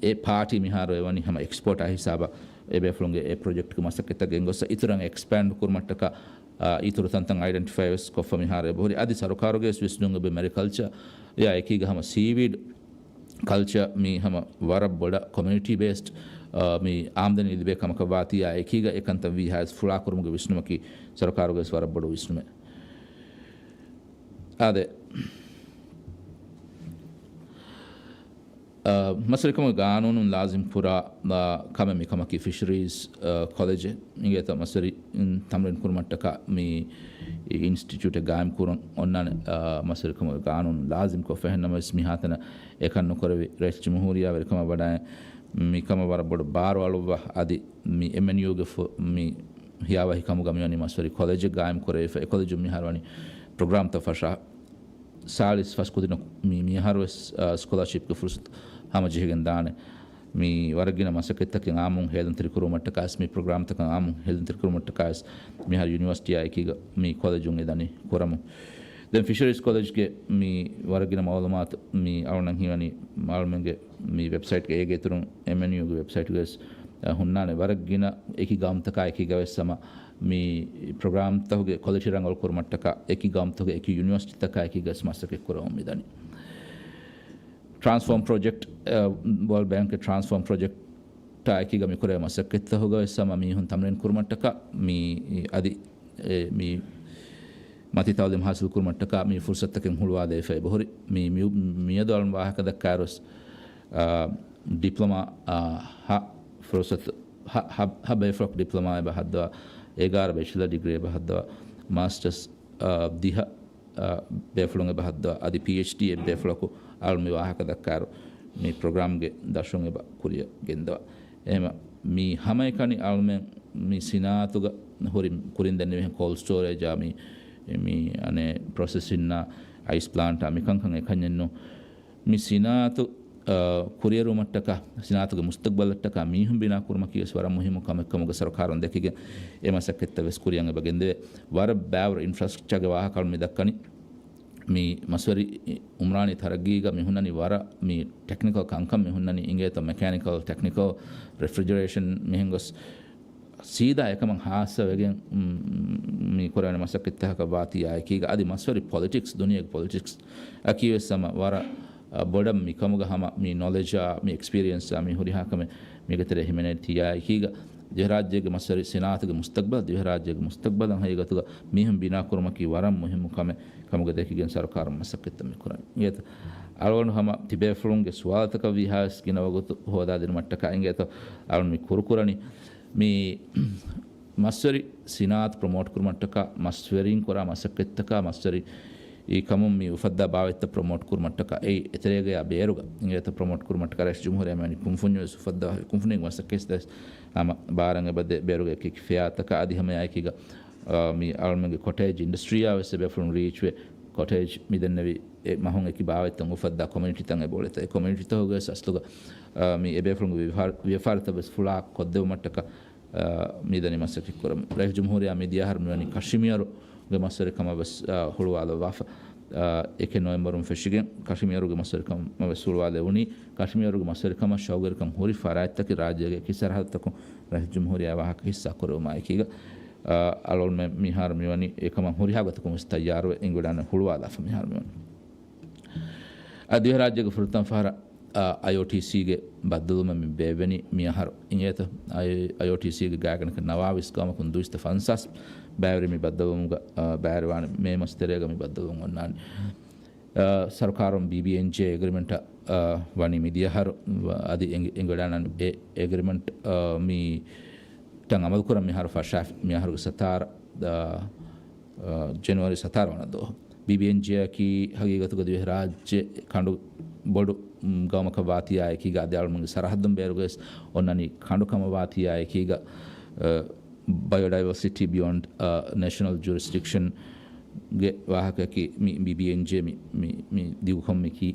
އެ ޕާޓީ މިހާރު އެވަނީ ހަމަ އެކްސްޕޯޓާ ހިސާބަށް އެބޭފުޅުންގެ އެ ޕްރޮޖެކްޓްގެ މަސައްކަތްތައް ގެންގޮސް އިތުރަށް އެކްސްޕޭންޑް ކުރުމަށްޓަކާ، އާ، އިތުރު ތަންތަން އައިޑެންޓިފައި ވެސް ކޮށްފަ މިހާރު އެބަހުރި. އަދި ސަރުކާރުގެ ވެސް ވިސްނުން އެބަ މެރިކަލްޗަރ އެއާ އެކީގަ ހަމަ ސީވީޑް ކަލްޗަރ މި ހަމަ ވަރަށް ބޮޑަށް ކޮމިއުނިޓީ ބޭސްޑް، އާ، މި އާމްދަނީ ލިބޭ ކަމަކަށް ވާތީ އެއާ އެކީގަ އެކަންތައް ވީހާވެސް ފުޅާކުރުމުގެ ވިސްނުމަކީ ސަރުކާރުގެ ވެސް ވަރަށް ބޮޑު ވިސްނުމެއް. އާދެ. އަ، މަސްވެރިކަމުގެ ގާނޫނުން ލާޒިމް ކުރާ، އަ، ކަމެއް މިކަމަކީ ފިޝަރީޒް، އަ، ކޮލެޖެއް އިނގޭތޯ މަސްވެރިން ތަމްރީން ކުރުމަށްޓަކާ މި އިންސްޓިޓިއުޓެއް ގާއިމް ކުރަން އޮންނާނެ، އަ، މަސްވެރިކަމުގެ ގާނޫނުން ލާޒިމް ކޮށްފަ. އެހެންނަމަވެސް މިހާތަނަށް އެކަން ނުކުރެވި ރައީސް ޖުމްހޫރިއްޔާ ވެރިކަމަށް ވަޑައި މިކަމަށް ވަރަށް ބޮޑު ބާރު އަޅުއްވާ އަދި މި އެމްއެންޔޫގެ ފު-، މި ހިޔާވަހި ކަމުގަ މިވަނީ މަސްވެރި ކޮލެޖެއް ގާއިމް ކުރެވިފަ. އެ ކޮލެޖުން މިހާރު ވަނީ ޕްރޮގްރާމްތައް ފަށާ ސާޅީސް ފަސް ކުދިންނަކު މި-، މިއަހަރުވެސް، އާ، ސްކޮލާޝިޕްގެ ފުރުސަތު ހަމަޖެހިގެން ދާނެ. މި ވަރަށްގިނަ މަސައްކަތްތަކެއް އާއްމުން ހޭލުންތެރިކުރުމަށްޓަކާސް، މި ޕްރޮގްރާމްތަކަށް އާއްމުން ހޭލުންތެރިކުރުމަށްޓަކާސް، މިހާރު ޔުނިވަރސިޓީއާ އެކީގަ މި ކޮލެޖުން އެ ދަނީ ކުރަމުން. ދެން ފިޝަރީޒް ކޮލެޖްގެ މި ވަރަށްގިނަ މައުލޫމާތު މި އަޅުނަން ހީވަނީ އަޅުމެންގެ މި ވެބްސައިޓްގެ އޭގެ އިތުރުން އެމްއެންޔޫގެ ވެބްސައިޓްގެ ވެސް، އަ، ހުންނާނެ. ވަރަށްގިނަ އެކި ގައުމުތަކާ އެކީގަ ވެސް ހަމަ މި ޕްރޮގްރާމްތަކުގެ ކޮލިޓީ ރަނގަޅު ކުރުމަށްޓަކާ އެކި ގައުމުތަކުގެ އެކި ޔުނިވަރސިޓީތަކާ އެކީގަ ވެސް މަސައްކަތް ކުރަމުން މިދަނީ. ޓްރާންސްފޯމް ޕްރޮޖެކްޓް، އަ، ވޯލްޑް ބޭންކްގެ ޓްރާންސްފޯމް ޕްރޮޖެކްޓާ އެކީގަ މި ކުރެވޭ މަސައްކަތްތަކުގަ ވެސް ހަމަ މީހުން ތަމްރީން ކުރުމަށްޓަކާ މި އަދި، އެ، މި މަތީ ތައުލީމް ހާސިލް ކުރުމަށްޓަކާ މި ފުރުސަތުތަކެއް ހުޅުވާލެވިފަ އެބަހުރި. މި، މި، މިއަދު އަޅުން ވާހަކަ ދައްކާއިރުވެސް، އާ، ޑިޕްލޮމާ، އާ، ހަ ފުރުސަތު، ހަ، ހަ، ހަ ބޭފުޅަކު ޑިޕްލޮމާ އެބަ ހައްދަވާ، އެގާރަ ބެޗެލަރ ޑިގްރީ އެބަ ހައްދަވާ، މާސްޓަރސް، އާ، ދިހަ، އާ، ބޭފުޅުން އެބަ ހައްދަވާ، އަދި ޕީއެޗްޑީ އެއް ބޭފުޅަކު އަޅުން މި ވާހަކަ ދައްކާއިރު މި ޕްރޮގްރާމްގެ ދަށުން އެބަ ކުރިއަށް ގެންދަވާ. އެހެމަ މި ހަމައެކަނި އަޅުމެން މި ސިނާއަތުގަ ހުރި ކުރިން ދެންނެވިހެން ކޯލްޑް ސްޓޯރޭޖާ މި، މި އަނެއް ޕްރޮސެސިންއާ، އައިސް ޕްލާންޓާ މިކަންކަން އެކަންޏެއްނު. މި ސިނާއަތު، އަ، ކުރިއެރުވުމަށްޓަކާ، ސިނާއަތުގެ މުސްތަގްބަލަށްޓަކާ މީހުން ބިނާ ކުރުމަކީވެސް ވަރަށް މުހިއްމު ކަމެއް ކަމުގަ ސަރުކާރުން ދެކިގެން އެ މަސައްކަތްތައް ވެސް ކުރިއަށް އެބަ ގެންދެވޭ. ވަރަށް ބާވަރު އިންފްރާސްޓްރަކްޗާގެ ވާހަކަ އަޅުން މި ދައްކަނީ. މި މަސްވެރި އުމްރާނީ ތަރައްގީގަ މި ހުންނަނީ ވަރަށް މި ޓެކްނިކަލް ކަންކަން މި ހުންނަނީ އިނގޭތޯ މެކޭނިކަލް، ޓެކްނިކަލް، ރެފްރިޖަރޭޝަން މިހެން ގޮސް ސީދާ އެކަމަށް ހާއްސަވެގެން، މް، މި ކުރެވޭނެ މަސައްކަތްތަކަކަށް ވާތީ އާއެކީގަ އަދި މަސްވެރި ޕޮލިޓިކްސް، ދުނިޔޭގެ ޕޮލިޓިކްސް އަކީ ވެސް ހަމަ ވަރަށް، އަ، ބޮޑަށް މިކަމުގަ ހަމަ މި ނޮލެޖާ، މި އެކްސްޕީރިއެންސާ، މި ހުރިހާ ކަމެއް މީގެ ތެރޭ ހިމެނޭތީ އާއެކީގަ ދިވެހިރާއްޖޭގެ މަސްވެރި ސިނާއަތުގެ މުސްތަގްބަލް، ދިވެހިރާއްޖޭގެ މުސްތަގްބަލަށް ހަގީގަތުގަ މީހުން ބިނާކުރުމަކީ ވަރަށް މުހިއްމު ކަމެއް ކަމުގަ ދެކިގެން ސަރުކާރުން މަސައްކަތްތައް މި ކުރަނީ. އިނގޭތަ؟ އަޅުގަނޑު ހަމަ ތިބޭފުޅުންގެ ސުވާލުތަކަށް ވީހާވެސް ގިނަ ވަގުތު ހޯދާދިނުމަށްޓަކާ އިނގޭތޯ އަޅުން މި ކުރުކުރަނީ. މި މަސްވެރި ސިނާއަތު ޕްރޮމޯޓް ކުރުމަށްޓަކާ، މަސްވެރިން ކުރާ މަސައްކަތްތަކާ، މަސްވެރި އީ ކަމުން މި އުފައްދާ ބާވަތްތައް ޕްރޮމޯޓް ކުރުމަށްޓަކާ، އެއީ އެތެރޭގަޔާ ބޭރުގަ އިނގޭތޯ ޕްރޮމޯޓް ކުރުމަށްޓަކާ ރައީސް ޖުމްހޫރިއްޔާ މިވަނީ ކުންފުންޏެއް ވެސް އުފައްދަވާ، ކުންފުނިން މަސައްކަތް ހަމަ ބާރަށް އެބަދޭ ބޭރުގެ އެކި އެކި ފެއާތަކާ އަދި ހަމައެއާއެކީގަ، އާ، މި އަޅުމެންގެ ކޮޓޭޖް އިންޑަސްޓްރީއާ ވެސް އެބޭފުޅުން ރީޗްވެ، ކޮޓޭޖް މި ދެންނެވި އެ މަހުން އެކި ބާވަތްތައް އުފައްދާ ކޮމިއުނިޓީތައް އެބައުޅޭތޯ، އެ ކޮމިއުނިޓީތަކުގެ ވެސް އަސްލުގަ، އާ، މި އެބޭފުޅުންގެ ވިޔަފާރި-، ވިޔަފާރިތައް ވެސް ފުޅާ ކޮށްދެވުމަށްޓަކާ، އާ، މިދަނީ މަސައްކަތް ކުރަމުން. ރައީސް ޖުމްހޫރިއްޔާ މިދިޔަ އަހަރު މިވަނީ ކަޝިމިއަރުގެ މަސްވެރިކަމަށް ވެސް، އާ، ހުޅުވާލައްވާފަ. އާ، އެކެއް ނޮވެމްބަރުން ފެށިގެން ކަޝިމިއަރުގެ މަސްވެރިކަމަށް ވެސް ހުޅުވާލެވުނީ. ކަޝިމިއަރުގެ މަސްވެރިކަމަށް ޝައުގުވެރިކަން ހުރި ފަރާތްތަކެއް ރާއްޖޭގެ އެކި ސަރަހައްދުތަކުން ރައީސް ޖުމްހޫރިއްޔާ ވާހަކަ ހިއްސާ ކުރެވުމާ އެކީގަ، އާ، އަޅުގަނޑުމެން މިހާރު މިވަނީ އެކަމަށް ހުރިހާ ގޮތަކުން ވެސް ތައްޔާރުވެ އިނގިވަޑާނެ ހުޅުވާލާފަ މިހާރު މިވަނީ. އަ، ދިވެހިރާއްޖޭގެ ފުރަތަމަ ފަހަރަށް، އަ، އައިއޯޓީސީގެ ބައްދަލުވުމެއް މި ބޭއްވެނީ މިއަހަރު އިނގޭތަ؟ އައި-، އައިއޯޓީސީގެ ގާތްގަނޑަކަށް ނަވާވީސް ގައުމަކުން ދުއިސައްތަ ފަންސާސް ބައިވެރި މި ބައްދަލުވުމުގަ، އަ، ބައިވެރިވާނެ މޭ މަސް ތެރޭގަ މި ބައްދަލުވަން އޮންނާނެ. އަ، ސަރުކާރުން ބީބީއެންޖޭ އެގްރިމެންޓަށް، އަ، ވަނީ މިދިޔަ އަހަރު، އަ، އަދި އެނގި-، އެނގިވަޑާނަން އެ އެގްރިމެންޓް، އަ، މި އެކްޓަށް އަމަލުކުރަން މިހާރު ފަށާފި، މިހާރުގެ ސަތާރަ، އާ، އާ، ޖެނުއަރީ ސަތާރަ ވަނަ ދުވަހު. ބީބީއެންޖޭއަކީ ހަގީގަތުގަ ދިވެހިރާއްޖެ ކަނޑު ބޮޑު، މް، ގައުމަކަށް ވާތީއާއެކީގަ އަދި އަޅުމެންގެ ސަރަހައްދުން ބޭރުގަވެސް އޮންނަނީ ކަނޑު ކަމަށް ވާތީއާއެކީގަ، އާ، ބަޔޯޑައިވަރސިޓީ ބިޔޮންޑް، އާ، ނޭޝަނަލް ޖޫރިސްޑިކްޝަން ގެ ވާހަކައަކީ މި ބީބީއެންޖޭ މި، މި، މި ދިގުކޮށް މިކީ.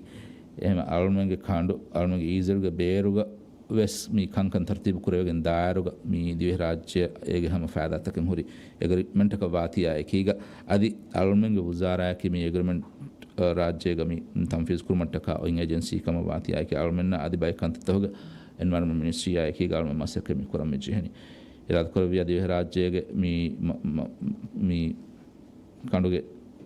އެހެން އަޅުމެންގެ ކަނޑު، އަޅުމެންގެ އީޒަރުގެ ބޭރުގަ ވެސް މި ކަންކަން ތަރުތީބު ކުރެވިގެން ދާއިރުގަ މި ދިވެހިރާއްޖެ އޭގެ ހަމަ ފައިދާތަކެއް ހުރި އެގްރިމެންޓަކަށް ވާތީއާ އެކީގަ، އަދި އަޅުމެންގެ ވުޒާރާއަކީ މި އެގްރިމެންޓް، އަ، ރާއްޖޭގަ މި ތަންފީޒު ކުރުމަށްޓަކާ އޮތް އޭޖެންސީ ކަމަށް ވާތީއާ އެކީ އަޅުމެންނަށް އަދި ބައެއް ކަންތައްތަކުގެ އެންވަޔަރަންމަންޓް މިނިސްޓްރީއާ އެކީގަ އަޅުމެން މަސައްކަތް މި ކުރަން މި ޖެހެނީ. އިރާދަކުރެއްވިއްޔާ ދިވެހިރާއްޖޭގެ މި މަ-، މަ-، މި ކަނޑުގެ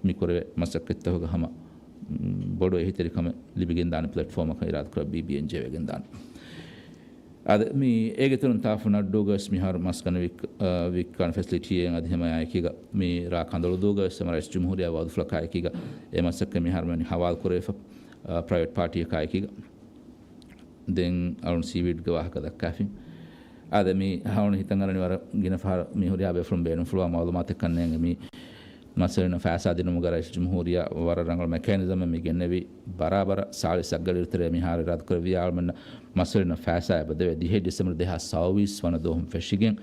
މި ކުރެވޭ މަސައްކަތްތަކުގަ ހަމަ، މް، ބޮޑު އެހީތެރިކަމެއް ލިބިގެންދާނެ ޕްލެޓްފޯމަކަށް އިރާދަކުރެއްވިއްޔާ ބީބީއެންޖޭ ވެގެންދާނެ. އާދެ، މި އޭގެ އިތުރުން ތާފު ނައްޑޫގަވެސް މިހާރު މަސް ގަނެވި-، އާ، ވިއްކާނެ ފެސިލިޓީއެއް އަދި ހަމައާއެކީގަ މި ރާ ކަނދޮޅުދޫގަވެސް ހަމަ ރައީސް ޖުމްހޫރިއްޔާ ވައުދުފުޅަކާއެކީގަ އެ މަސައްކަތް މިހާރު މިވަނީ ހަވާލު ކުރެވިފަ، އާ، ޕްރައިވެޓް ޕާޓީއަކާއެކީގަ. ދެން އަޅުން ސީވީޑްގެ ވާހަކަ ދައްކާފިން. އާދެ، މި ހައުނު ހިތަށް އަރަނީ ވަރަށް ގިނަ ފަހަރަށް މި ހުރިހާ ބޭފުޅުން ބޭނުންފުޅުވާ މައުލޫމާތެއް ކަންނޭނގެ މި މަސްވެރިންނަށް ފައިސާ ދިނުމުގަ ރައީސް ޖުމްހޫރިއްޔާ ވަރަށް ރަނގަޅު މެކޭނިޒަމެއް މި ގެންނެވި. ބަރާބަރަށް ސާޅީސް އަށްގަޑިއިރު ތެރޭ މިހާރު އިރާދަކުރެއްވިއްޔާ އަޅުމެންނަށް މަސްވެރިންނަށް ފައިސާ އެބަ ދެވޭ. ދިހައެއް ޑިސެމްބަރު ދެހާސް ސައުވީސް ވަނަ ދުވަހުން ފެށިގެން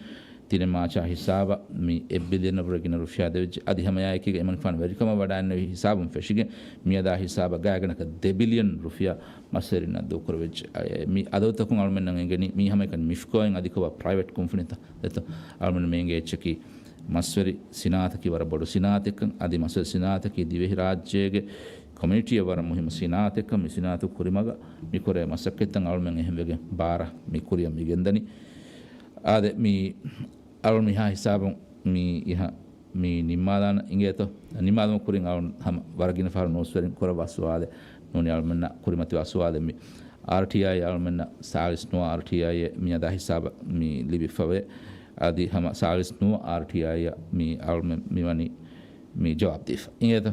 ތިނެއް މާޗާ ހިސާބަށް މި އެއް ބިލިއަނަށް ވުރެ ގިނަ ރުފިޔާ ދެވިއްޖެ. އަދި ހަމައާއެކީގަ އެމަނިކުފާނު ވެރިކަމަށް ވަޑައިގެންނެވި ހިސާބުން ފެށިގެން މިއަދާ ހިސާބަށް ގާތްގަނޑަކަށް ދެ ބިލިއަން ރުފިޔާ މަސްވެރިންނަށް ދޫކުރެވިއްޖެ. އެ، މި އަދަދުތަކުން އަޅުމެންނަށް އެނގެނީ މީ ހަމައެކަނި މިފްކޯއިން އަދި ކޮބާ ޕްރައިވެޓް ކުންފުނިތައް ދެތޯ އަޅުމެން މި އެނގޭ އެއްޗަކީ މަސްވެރި ސިނާއަތަކީ ވަރަށް ބޮޑު ސިނާއަތެއްކަން. އަދި މަސްވެރި ސިނާއަތަކީ ދިވެހިރާއްޖޭގެ ކޮމިއުނިޓީއަށް ވަރަށް މުހިއްމު ސިނާއަތެއްކަން. މި ސިނާއަތު ކުރިމަގަށް މި ކުރޭ މަސައްކަތްތައް އަޅުމެން އެހެންވެގެން ބާރަށް މި ކުރިއަށް މި ގެންދަނީ. އާދެ، މި އަޅުން މިހާ ހިސާބުން މި އިހަށް މި ނިންމާލާނަ އިނގޭތޯ؟ ނިންމާލުމަށް ކުރިން އަޅުން ހަމަ ވަރަށް ގިނަ ފަހަރު ނޫސްވެރިން ކުރައްވާ ސުވާލެއް ނޫނީ އަޅުމެންނަށް ކުރިމަތިވާ ސުވާލެއް މި އާރްޓީއައި އަޅުމެންނަށް ސާޅީސް ނުވަ އާރްޓީއައި މިއަދާ ހިސާބަށް މި ލިބިފަވޭ. އަދި ހަމަ ސާޅީސް ނުވަ އާރްޓީއައި މި އަޅުމެން މިވަނީ މި ޖަވާބު ދީފަ. އިނގޭތޯ؟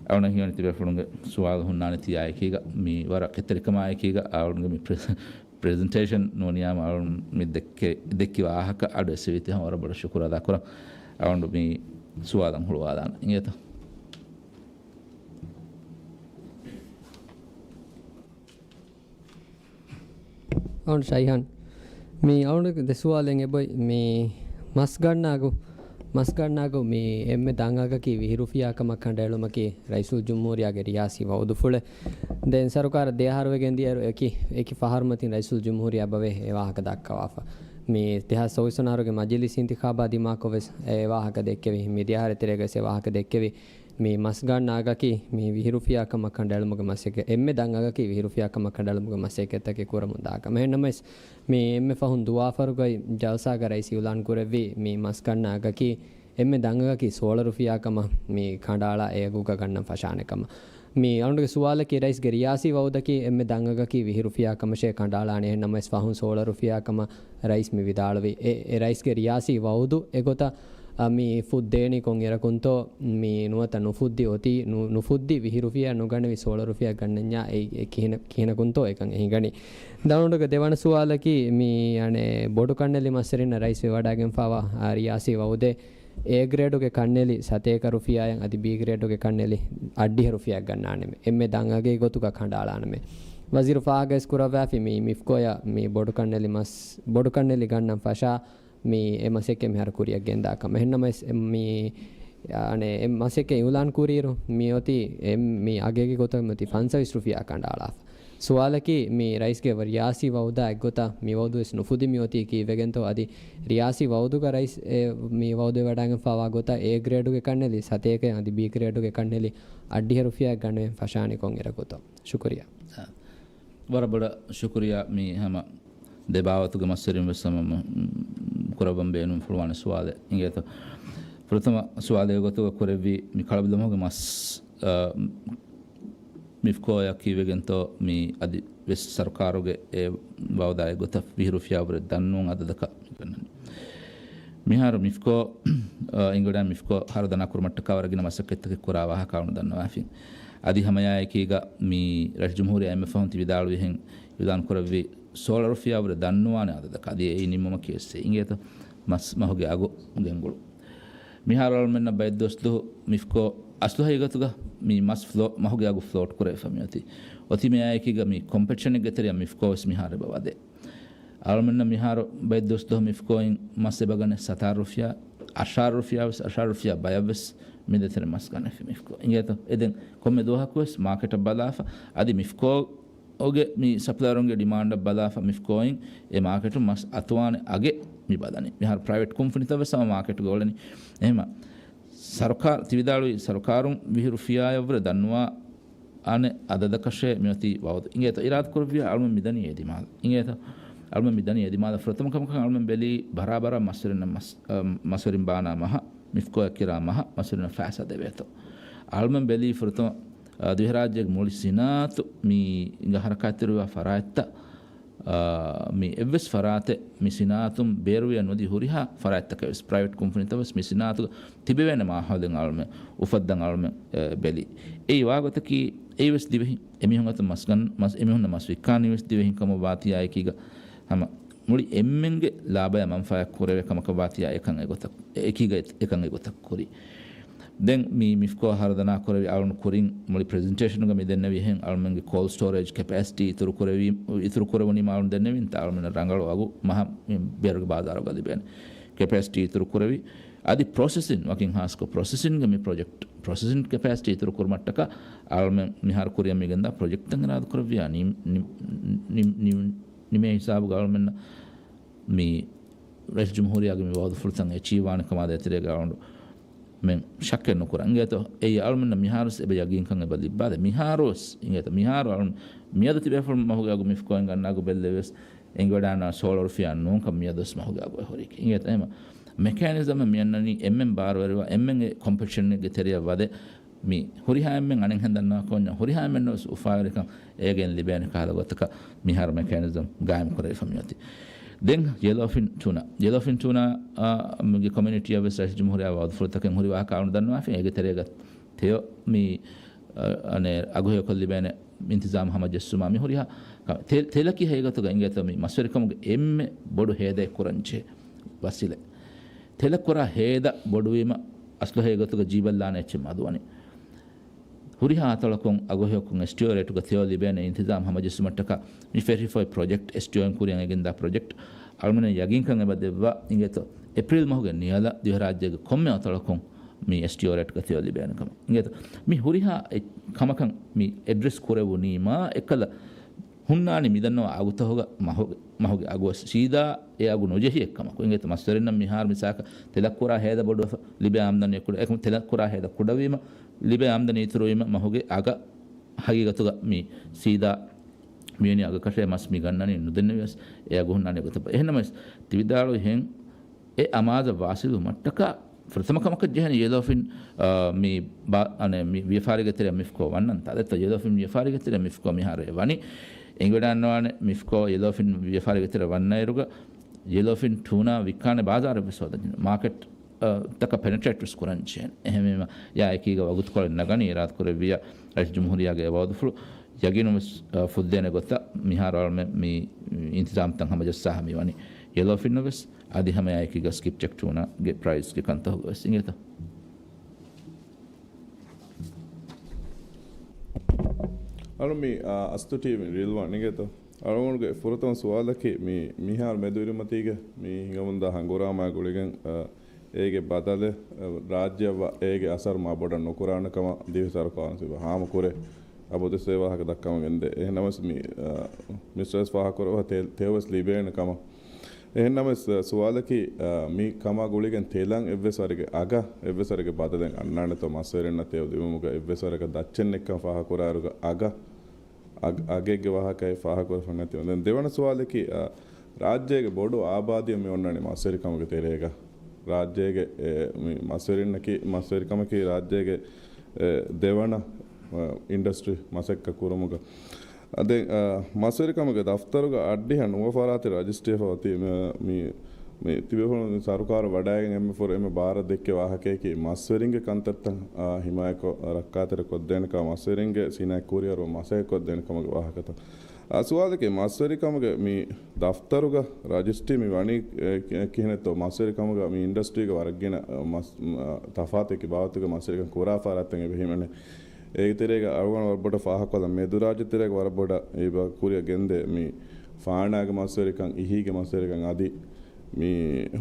އަޅުން ހީވަނީ ތިބޭފުޅުންގެ ސުވާލު ހުންނާނެ ތިޔާއެކީގަ މި ވަރަށް ކެތްތެރިކަމާއެކީގަ އަޅުންގެ މި ޕްރެ-، ޕްރެޒެންޓޭޝަން ނޫނިއްޔާމު އަޅުން މި ދެއްކެ-، ދެއްކި ވާހަކަ އަޑު އެއްސެވީތީ ހަމަ ވަރަށް ބޮޑަށް ޝުކުރު އަދާކުރަން. އަޅުން މި ސުވާލަށް ހުޅުވާލާނަން. އިނގޭތަ؟ އަޅުން ޝައިހާން. މި އަޅުން ދެ ސުވާލެއް އެބޮތް. މި މަސް ގަންނާގު، މަސް ގަންނާގު މި އެންމެ ދަށް އަގަކީ ވިހި ރުފިޔާ ކަމަށް ކަނޑައެޅުމަކީ ރައީސުލްޖުމްހޫރިއްޔާގެ ރިޔާސީ ވައުދުފުޅެއް. ދެން ސަރުކާރަށް ދެ އަހަރު ވެގެން ދިޔައިރު އެކި، އެކި ފަހަރު މަތިން ރައީސުލްޖުމްހޫރިއްޔާ ބަވޭ އެ ވާހަކަ ދައްކަވާފަ. މި ދެހާސް ސައުވީސް ވަނަ އަހަރުގެ މަޖިލީސް އިންތިޚާބާ ދިމާކޮށް ވެސް އެ ވާހަކަ ދެއްކެވި. މި ދެ އަހަރެއް ތެރޭގަސް އެ ވާހަކަ ދެއްކެވި. މި މަސް ގަންނަ އަގަކީ މި ވިހި ރުފިޔާ ކަމަށް ކަނޑައެޅުމުގެ މަސައްކަތް، އެންމެ ދަށް އަގަކީ ވިހި ރުފިޔާ ކަމަށް ކަނޑައެޅުމުގެ މަސައްކަތްތަކެއް ކުރަމުން ދާކަމަށް. އެހެންނަމަވެސް، މި އެންމެ ފަހުން ދުވާފަރުގައި ޖަލްސާގަ ރައީސް އިއުލާން ކުރެއްވި މި މަސް ގަންނަ އަގަކީ އެންމެ ދަށް އަގަކީ ސޯޅަ ރުފިޔާ ކަމަށް މި ކަނޑައަޅާ އެ އަގުގަ ގަންނަން ފަށާނެ ކަމަށް. މި އަޅުގަނޑުގެ ސުވާލަކީ ރައީސްގެ ރިޔާސީ ވައުދަކީ އެންމެ ދަށް އަގަކީ ވިހި ރުފިޔާ ކަމަށޭ ކަނޑައަޅާނެ. އެހެންނަމަވެސް ފަހުން ސޯޅަ ރުފިޔާ ކަމަށް ރައީސް މި ވިދާޅުވި. އެ، އެ ރައީސްގެ ރިޔާސީ ވައުދު އެގޮތަށް އަ، މި ފުއްދޭނީ ކޮން އިރަކުންތޯ، މި ނުވަތަ ނުފުއްދި އޮތީ، ނު-، ނުފުއްދި ވިހި ރުފިޔާ ނުގަނެވި ސޯޅަ ރުފިޔާ ގަންނަންޏާ އެ، އެ ކިހިނަ-، ކިހިނަކުންތޯ އެކަން އެހިނގަނީ. ދަނޑުގެ ދެވަނަ ސުވާލަކީ، މި އަނެއް ބޮޑު ކަންނެލި މަސްވެރިންނަށް ރައީސް ވެވަޑައިގެންފާވާ، އާ، ރިޔާސީ ވައުދެއް އޭ ގްރޭޑުގެ ކަންނެލި ސަތޭކަ ރުފިޔާއިން އަދި ބީ ގްރޭޑުގެ ކަންނެލި އަށްޑިހަ ރުފިޔާ ގަންނާނެމެ. އެންމެ ދަށް އަގެއް ގޮތުގަ ކަނޑައަޅާނެމެ. ވަޒީރު ފާހަގަވެސް ކުރައްވާފި މި މިފްކޯއަށް މި ބޮޑު ކަންނެލި މަސް، ބޮޑު ކަންނެލި ގަންނަން ފަށާ މި އެ މަސައްކަތް މިހާރު ކުރިއަށް ގެންދާކަމަށް. އެހެންނަމަވެސް، އެ މި، އަނެއް، އެ މަސައްކަތް އިއުލާން ކުރިއިރު، މި އޮތީ އެ މި އަގެއްގެ ގޮތަށް މި އޮތީ ފަންސަވީސް ރުފިޔާ ކަނޑައަޅާފަ. ސުވާލަކީ، މި ރައީސްގެ ރިޔާސީ ވައުދާ އެއްގޮތަށް މި ވައުދު ވެސް ނުފުދި މި އޮތީ ކީއްވެގެންތޯ؟ އަދި ރިޔާސީ ވައުދުގަ ރައީސް އެ މި ވައުދު ވެވަޑައިގެންފާވާ ގޮތަށް އޭ ގްރޭޑުގެ ކަންނެލި ސަތޭކައިން އަދި ބީ ގްރޭޑުގެ ކަންނެލި އަށްޑިހަ ރުފިޔާ ގަނެވެން ފަށާނީ ކޮން އިރަކުތޯ؟ ޝުކުރިއްޔާ. ވަރަށް ބޮޑަށް ޝުކުރިއްޔާ. މި ހަމަ ދެ ބާވަތުގެ މަސްވެރިން ވެސް ހަމަ މަ-، ކުރައްވަން ބޭނުންފުޅުވާނެ ސުވާލެއް އިނގޭތޯ. ފުރަތަމަ ސުވާލެއް ގޮތުގަ ކުރެއްވީ މި ކަޅުބިލަމަހުގެ މަސް، އަ، މިފްކޯއަށް ކީއްވެގެންތޯ މި އަދި ވެސް ސަރުކާރުގެ އެ ވައުދާއެއް ގޮތަށް ވިހި ރުފިޔާ ވުރެ ދަންނޫން އަދަދަކަށް މި ގަންނަނީ. މިހާރު މިފްކޯ، އަ، އިނގިވަޑައި މިފްކޯ ހަރުދަނާ ކުރުމަށްޓަކާ ވަރަށް ގިނަ މަސައްކަތްތަކެއް ކުރާ ވާހަކަ އަޅުން ދަންނަވާފިން. އަދި ހަމައާއެކީގަ މި ރައީސް ޖުމްހޫރިއްޔާ އެންމެ ފަހުން ތި ވިދާޅުވިހެން އިއުލާން ކުރެއްވި ސޯޅަ ރުފިޔާ ވުރެ ދަންނުވާނެ އަދަދަކަށް. އަދި އެއީ ނިންމުމަކީ އެއްސެއް އިނގޭތަ؟ މަސް މަހުގެ އަގު ގެންގުޅުން. މިހާރު އަޅުމެންނަށް ބައެއް ދުވަސް ދުވަހު މިފްކޯ އަސްލު ހަގީގަތުގަ މި މަސް ފްލޯ-، މަހުގެ އަގު ފްލޯޓް ކުރެވިފަ މިއޮތީ. އޮތީ މިއާއެކީގަ މި ކޮމްޕެޓިޝަނެއްގެ ތެރެއަށް މިފްކޯ ވެސް މިހާރު އެބަ ވަދޭ. އަޅުމެންނަށް މިހާރު ބައެއް ދުވަސް ދުވަހު މިފްކޯއިން މަސް އެބަ ގަނެ ސަތާރަ ރުފިޔާ، އަށާރަ ރުފިޔާ ވެސް، އަށާރަ ރުފިޔާ ބަޔަށް ވެސް މި ދޭތެރޭ މަސް ގަނެފި މިފްކޯ. އިނގޭތޯ؟ އެ ދެން ކޮންމެ ދުވަހަކު ވެސް މާކެޓަށް ބަލާފަ، އަދި މިފްކޯ ގެ މި ސަޕްލަޔަރުންގެ ޑިމާންޑަށް ބަލާފަ މިފްކޯއިން އެ މާކެޓު މަސް އަތުވާނެ އަގެއް މި ބަލަނީ. މިހާރު ޕްރައިވެޓް ކުންފުނިތައް ވެސް ހަމަ މާކެޓުގަ އުޅެނީ. އެހެމަ ސަރުކާރު ތިވިދާޅުވި ސަރުކާރުން ވިހި ރުފިޔާއަށްވުރެ ދަންނުވާ އަނެއް އަދަދަކަށޭ މިއޮތީ ވައުދު. އިނގޭތޯ އިރާދަ ކުރެއްވިޔާ އަޅުމެން މިދަނީ އެދިމާލަށް. އިނގޭތޯ އަޅުމެން މިދަނީ އެދިމާލަށް. ފުރަތަމަ ކަމަކަށް އަޅުމެން ބެލީ ބަރާބަރަށް މަސްވެރިންނަށް މަސް-، އަ، މަސްވެރިން ބާނާ މަހަށް، މިފްކޯއަށް ކިރާ މަހަށް މަސްވެރިންނަށް ފައިސާ ދެވޭތޯ. އަޅުމެން ބެލީ ފުރަތަމަ އާ، ދިވެހިރާއްޖޭގެ މުޅި ސިނާއަތު މި ހަރަކާތްތެރިވާ ފަރާތްތައް، އާ، މި އެއްވެސް ފަރާތެއް މި ސިނާއަތުން ބޭރުވެޔަށް ނުދީ ހުރިހާ ފަރާތްތަކެއް ވެސް، ޕްރައިވެޓް ކުންފުނިތައް ވެސް މި ސިނާއަތުގަ ތިބެވޭނެ މާހައުލެއް އަޅުމެން އުފައްދަން އަޅުމެން، އެ، ބެލި. އެއީ ވާގޮތަކީ، އެއީ ވެސް ދިވެހި އެމީހުން އަތުން މަސް ގަން-، މަސް، އެމީހުންނަށް މަސް ވިއްކާނީ ވެސް ދިވެހިން ކަމަށް ވާތީ އާއެކީގަ ހަމަ މުޅި އެންމެންގެ ލާބަޔަށް މަންފާއެއް ކުރެވޭ ކަމަކަށް ވާތިޔާ އެކަން އެގޮތަށް، އެކީގަ އެ-، އެކަން އެގޮތަށް ކުރި. ދެން މި މިފްކޯ ހަރުދަނާ ކުރެވި އަޅުން ކުރިން މުޅި ޕްރެޒެންޓޭޝަނުގަ މި ދެންނެވި އެހެން އަޅުމެންގެ ކޯލްޑް ސްޓޯރޭޖް ކެޕޭސިޓީ އިތުރު ކުރެވީ، އިތުރު ކުރެވުނީމަ އަޅުން ދެންނެވިންތާ އަޅުމެންނަށް ރަނގަޅު އަގު މަހަށް މި ބޭރުގެ ބާޒާރުގަ ލިބޭނެ. ކެޕޭސިޓީ އިތުރު ކުރެވި އަދި ޕްރޮސެސިން، ވަކިން ހާސްކޮށް ޕްރޮސެސިންގެ މި ޕްރޮޖެކްޓް، ޕްރޮސެސިން ކެޕޭސިޓީ އިތުރު ކުރުމަށްޓަކާ އަޅުމެން މިހާރު ކުރިއަށް މިގެންދާ ޕްރޮޖެކްޓްތައް އިރާދަ ކުރެއްވިޔާ ނި-، ނި-، ނި-، ނި-، ނިމޭ ހިސާބުގަ އަޅުމެންނަށް މި ރައީސް ޖުމްހޫރިއްޔާގެ މި ވައުދުފުޅުތައް އެޗީވް ވާނެ ކަމާ ދޭތެރޭގަ އަޅުގަނޑުމެން ޝައްކެއް ނުކުރަން. އިނގޭތޯ، އެއީ އަޅުމެންނަށް މިހާރުވެސް އެބަ ޔަގީންކަން އެބަ ލިއްބާދޭ. މިހާރުވެސް އިނގޭތޯ، މިހާރު އަޅުން މިއަދު ތިބޭފުޅުން މަހުގެ އަގު މިފްކޯއިން ގަންނަ އަގު ބެއްލެވިޔަސް އެނގިވަޑާންނަ ސޯލަރ ރުފިޔާ ނޫންކަން މިއަދުވެސް މަހުގެ އަގު އެހުރީކީ. އިނގޭތޯ، އެހެމަ މެކޭނިޒަމެއް މިއަންނަނީ އެންމެން ބާރުވެރިވާ، އެންމެންގެ ކޮމްޕެޓިޝަނެއްގެ ތެރެއަށް ވަދެ މި ހުރިހާ އެންމެން އަނެއްހެން ދަންނަވާ ކޮންޏާ ހުރިހާ އެންމެންނަށް ވެސް އުފާވެރިކަން އޭގެން ލިބޭނެ ކަހަލަ ގޮތަކަށް މިހާރު މެކޭނިޒަމް ގާއިމް ކުރެވިފަ މިއޮތީ. ދެން ޔެލޯފިން ޓޫނާ، ޔެލޯފިން ޓޫނާ، އާ، މުގެ ކޮމިއުނިޓީއަށް ވެސް ރައީސް ޖުމްހޫރިއްޔާ ވައުދުފުޅުތަކެއް ހުރި ވާހަކަ އަޅުން ދަންނަވާފި. އޭގެ ތެރޭގަ ތެޔޮ މި، އަ، އަނެއް އަގުހެޔޮކޮށް ލިބޭނެ އިންތިޒާމް ހަމަޖެއްސުމާ މި ހުރިހާ ކަމެއް. ތެ-، ތެލަކީ ހަގީގަތުގަ އިނގޭތޯ މި މަސްވެރިކަމުގެ އެންމެ ބޮޑު ހޭދައެއް ކުރަންޖެހޭ ވަސީލަތް. ތެލަ ކުރާ ހޭދަ ބޮޑުވީމަ އަސްލު ހަގީގަތުގަ ޖީބަށްލާނެ އެއްޗެއް މަދުވަނީ. ހުރިހާ އަތޮޅަކުން އަގުހެޔޮކޮށް އެސްޓީއޯ ރޭޓުގަ ތެޔޮ ލިބޭނެ އިންތިޒާމް ހަމަޖެއްސުމަށްޓަކާ މި ފެށިފައި ޕްރޮޖެކްޓް، އެސްޓީއޯއިން ކުރިއަށް އެނގިންދާ ޕްރޮޖެކްޓް އަޅުމެންނަށް ޔަގީންކަން އެބަ ދެއްވާ އިނގޭތޯ އޭޕްރީލް މަހުގެ ނިޔަލަށް ދިވެހިރާއްޖޭގެ ކޮންމެ އަތޮޅަކުން މި އެސްޓީއޯ ރޭޓްގަ ތެޔޮ ލިބޭނެ ކަމަށް. އިނގޭތޯ މި ހުރިހާ އެއް ކަމަކަށް މި އެޑްރެސް ކުރެވުނީމާ އެއްކަލަ ހުންނާނީ މިދަންނަވާ އަގުތަކުގަ މަހު-، މަހުގެ އަގު ސީދާ އެ އަގު ނުޖެހި އެއްކަމަކު. އިނގޭތޯ މަސްވެރިންނަށް މިހާރު މިސާލަކަށް ތެލަކުރާ ހޭދަ ބޮޑުވެފަ ލިބޭ އާމްދަނީ ކުޑަ، އެކަމު ތެލަކުރާ ހޭދަ ކުޑަވީމަ ލިބޭ އާމްދަނީ އިތުރުވީމަ މަހުގެ އަގަށް ހަގީގަތުގަ މި ސީދާ މިވެނި އަގަކަށޭ މަސް މި ގަންނަނީ ނުދެންނެވިޔަސް އެ އަގު ހުންނާނީ ގޮތަށް. އެހެންނަމަވެސް ތިވިދާޅުވިހެން އެ އަމާޒަށް ވާސިލުވުމަށްޓަކާ ފުރަތަމަ ކަމަކަށް ޖެހެނީ ޔެލޯފިން، އާ، މި ބާ-، އަނެ، މި ވިޔަފާރީގެ ތެރެއަށް މިފްކޯ ވަންނަންތާ. ދެއްތޯ ޔެލޯފިން ވިޔަފާރީގެ ތެރެއަށް މިފްކޯ މިހާރު އެ ވަނީ. އެނގިވަޑާންނަވާނެ މިފްކޯ ޔެލޯފިން ވިޔަފާރީގެ ތެރެއަށް ވަންނައިރުގަ ޔެލޯފިން ޓޫނާ ވިއްކާނެ ބާޒާރެއް ވެސް ހޯދަން ޖެހޭނެ. މާކެޓް، އާ، ތަކަށް ޕެނެޓްރޭޓް ވެސް ކުރަން ޖެހޭނެ. އެހެންވީމަ ޔާ އެކީގަ ވަގުތުކޮޅެއް ނަގަނީ އިރާދަކުރެއްވިޔާ ރައީސް ޖުމްހޫރިއްޔާގެ އެ ވައުދުފުޅު ޔަގީނުން ވެސް، އާ، ފުއްދޭނެ ގޮތަށް މިހާރު އަޅުމެން މި އިންތިޒާމްތައް ހަމަޖައްސާ ހަމަ ވަނީ ޔެލޯފިން ވެސް. އަދި ހަމައެކީގަ ސްކިޕް ޗެކް ޓޫނާގެ ޕްރައިސްގެ ކަންތަކުގަ ވެސް އިނގޭތަ؟ އަޅު މި، އާ، އަސްތު ޓީވީ ރިލްވާން އިނގޭތަ؟ އަޅުގަނޑުގެ ފުރަތަމަ ސުވާލަކީ މި މިހާރު މެދުއިރުމަތީގެ މި ހިނގަމުންދާ ހަނގުރާމާ ގުޅިގެން، އާ، އޭގެ ބަދަލެއް، އާ، ރާއްޖެއަށް ވާ އޭގެ އަސަރު މާ ބޮޑަށް ނުކުރާނެ ކަމަށް ދިވެހި ސަރުކާރުން ސިބަ ހާމަކުރޭ. އަބަދުވެސް އެ ވާހަކަ ދައްކަމުން ގެންދޭ. އެހެންނަމަވެސް މި، އާ، މިސްޓަރ ވެސް ފާހަގަކުރައްވާ ތެ-، ތެޔޮ ވެސް ލިބޭނެ ކަމަށް. އެހެންނަމަވެސް، އާ، ސުވާލަކީ، އާ، މި ކަމާ ގުޅިގެން ތެލަށް އެއްވެސް ވަރެއްގެ އަގަށް އެއްވެސް ވަރެއްގެ ބަދަލެއް އަންނާނެތޯ މަސްވެރިންނަށް ތެޔޮ ލިބުމުގަ އެއްވެސް ވަރަކަށް ދައްޗެއް ނެތްކަން ފާހަގަކުރާއިރުގަ އަގަށް، އަގް-، އަގެއްގެ ވާހަކައެއް ފާހަގަކުރެފަ ނެތި. ދެން ދެވަނަ ސުވާލަކީ، އާ، ރާއްޖޭގެ ބޮޑު އާބާދީއެއް މި އޮންނަނީ މަސްވެރިކަމުގެ ތެރޭގަ. ރާއްޖޭގެ، އެ، މި މަސްވެރިންނަކީ، މަސްވެރިކަމަކީ ރާއްޖޭގެ، އެ، ދެވަނަ، އަ، އިންޑަސްޓްރީ މަސައްކަތް ކުރުމުގަ. އަ، ދެން، އަ، މަސްވެރިކަމުގެ ދަފްތަރުގަ އަށްޑިހަ ނުވަ ފަރާތެއް ރަޖިސްޓްރީފަ އޮތީ މި، މި މި ތިބޭފުޅުން ސަރުކާރު ވަޑައިގެން އެންމެ ފުރަ އެންމެ ބާރަށް ދެއްކޭ ވާހަކަޔަކީ މަސްވެރިންގެ ކަންތައްތައް، އާ، ހިމާޔަތްކޮށް ރައްކާތެރި ކޮށްދޭނެ ކަމަށް، މަސްވެރިންގެ ސިނާއަތް ކުރިއަރުވުން މަސައްކަތް ކޮށްދޭނެ ކަމުގެ ވާހަކަތައް. އާ، ސުވާލަކީ މަސްވެރިކަމުގެ މި ދަފްތަރުގަ ރަޖިސްޓްރީ މި ވަނީ، އެ، ކި-، ކިހިނެއްތޯ؟ މަސްވެރިކަމުގަ މި އިންޑަސްޓްރީގަ ވަރަށް ގިނަ، އަ، މަސް-، އަ، ތަފާތު ކިބާވަތުގެ މަސްވެރިކަން ކުރާ ފަރާތްތައް އެބަ ހިމެނޭ. އޭގެ ތެރޭގަ އަޅުގަނޑު ވަރަށް ބޮޑަށް ފާހަގަކޮށްލަން މެދުރާއްޖެ ތެރޭގަ ވަރަށް ބޮޑަށް އެބަ ކުރިއަށް ގެންދޭ މި ފާނާގެ މަސްވެރިކަން، އިހީގެ މަސްވެރިކަން އަދި މި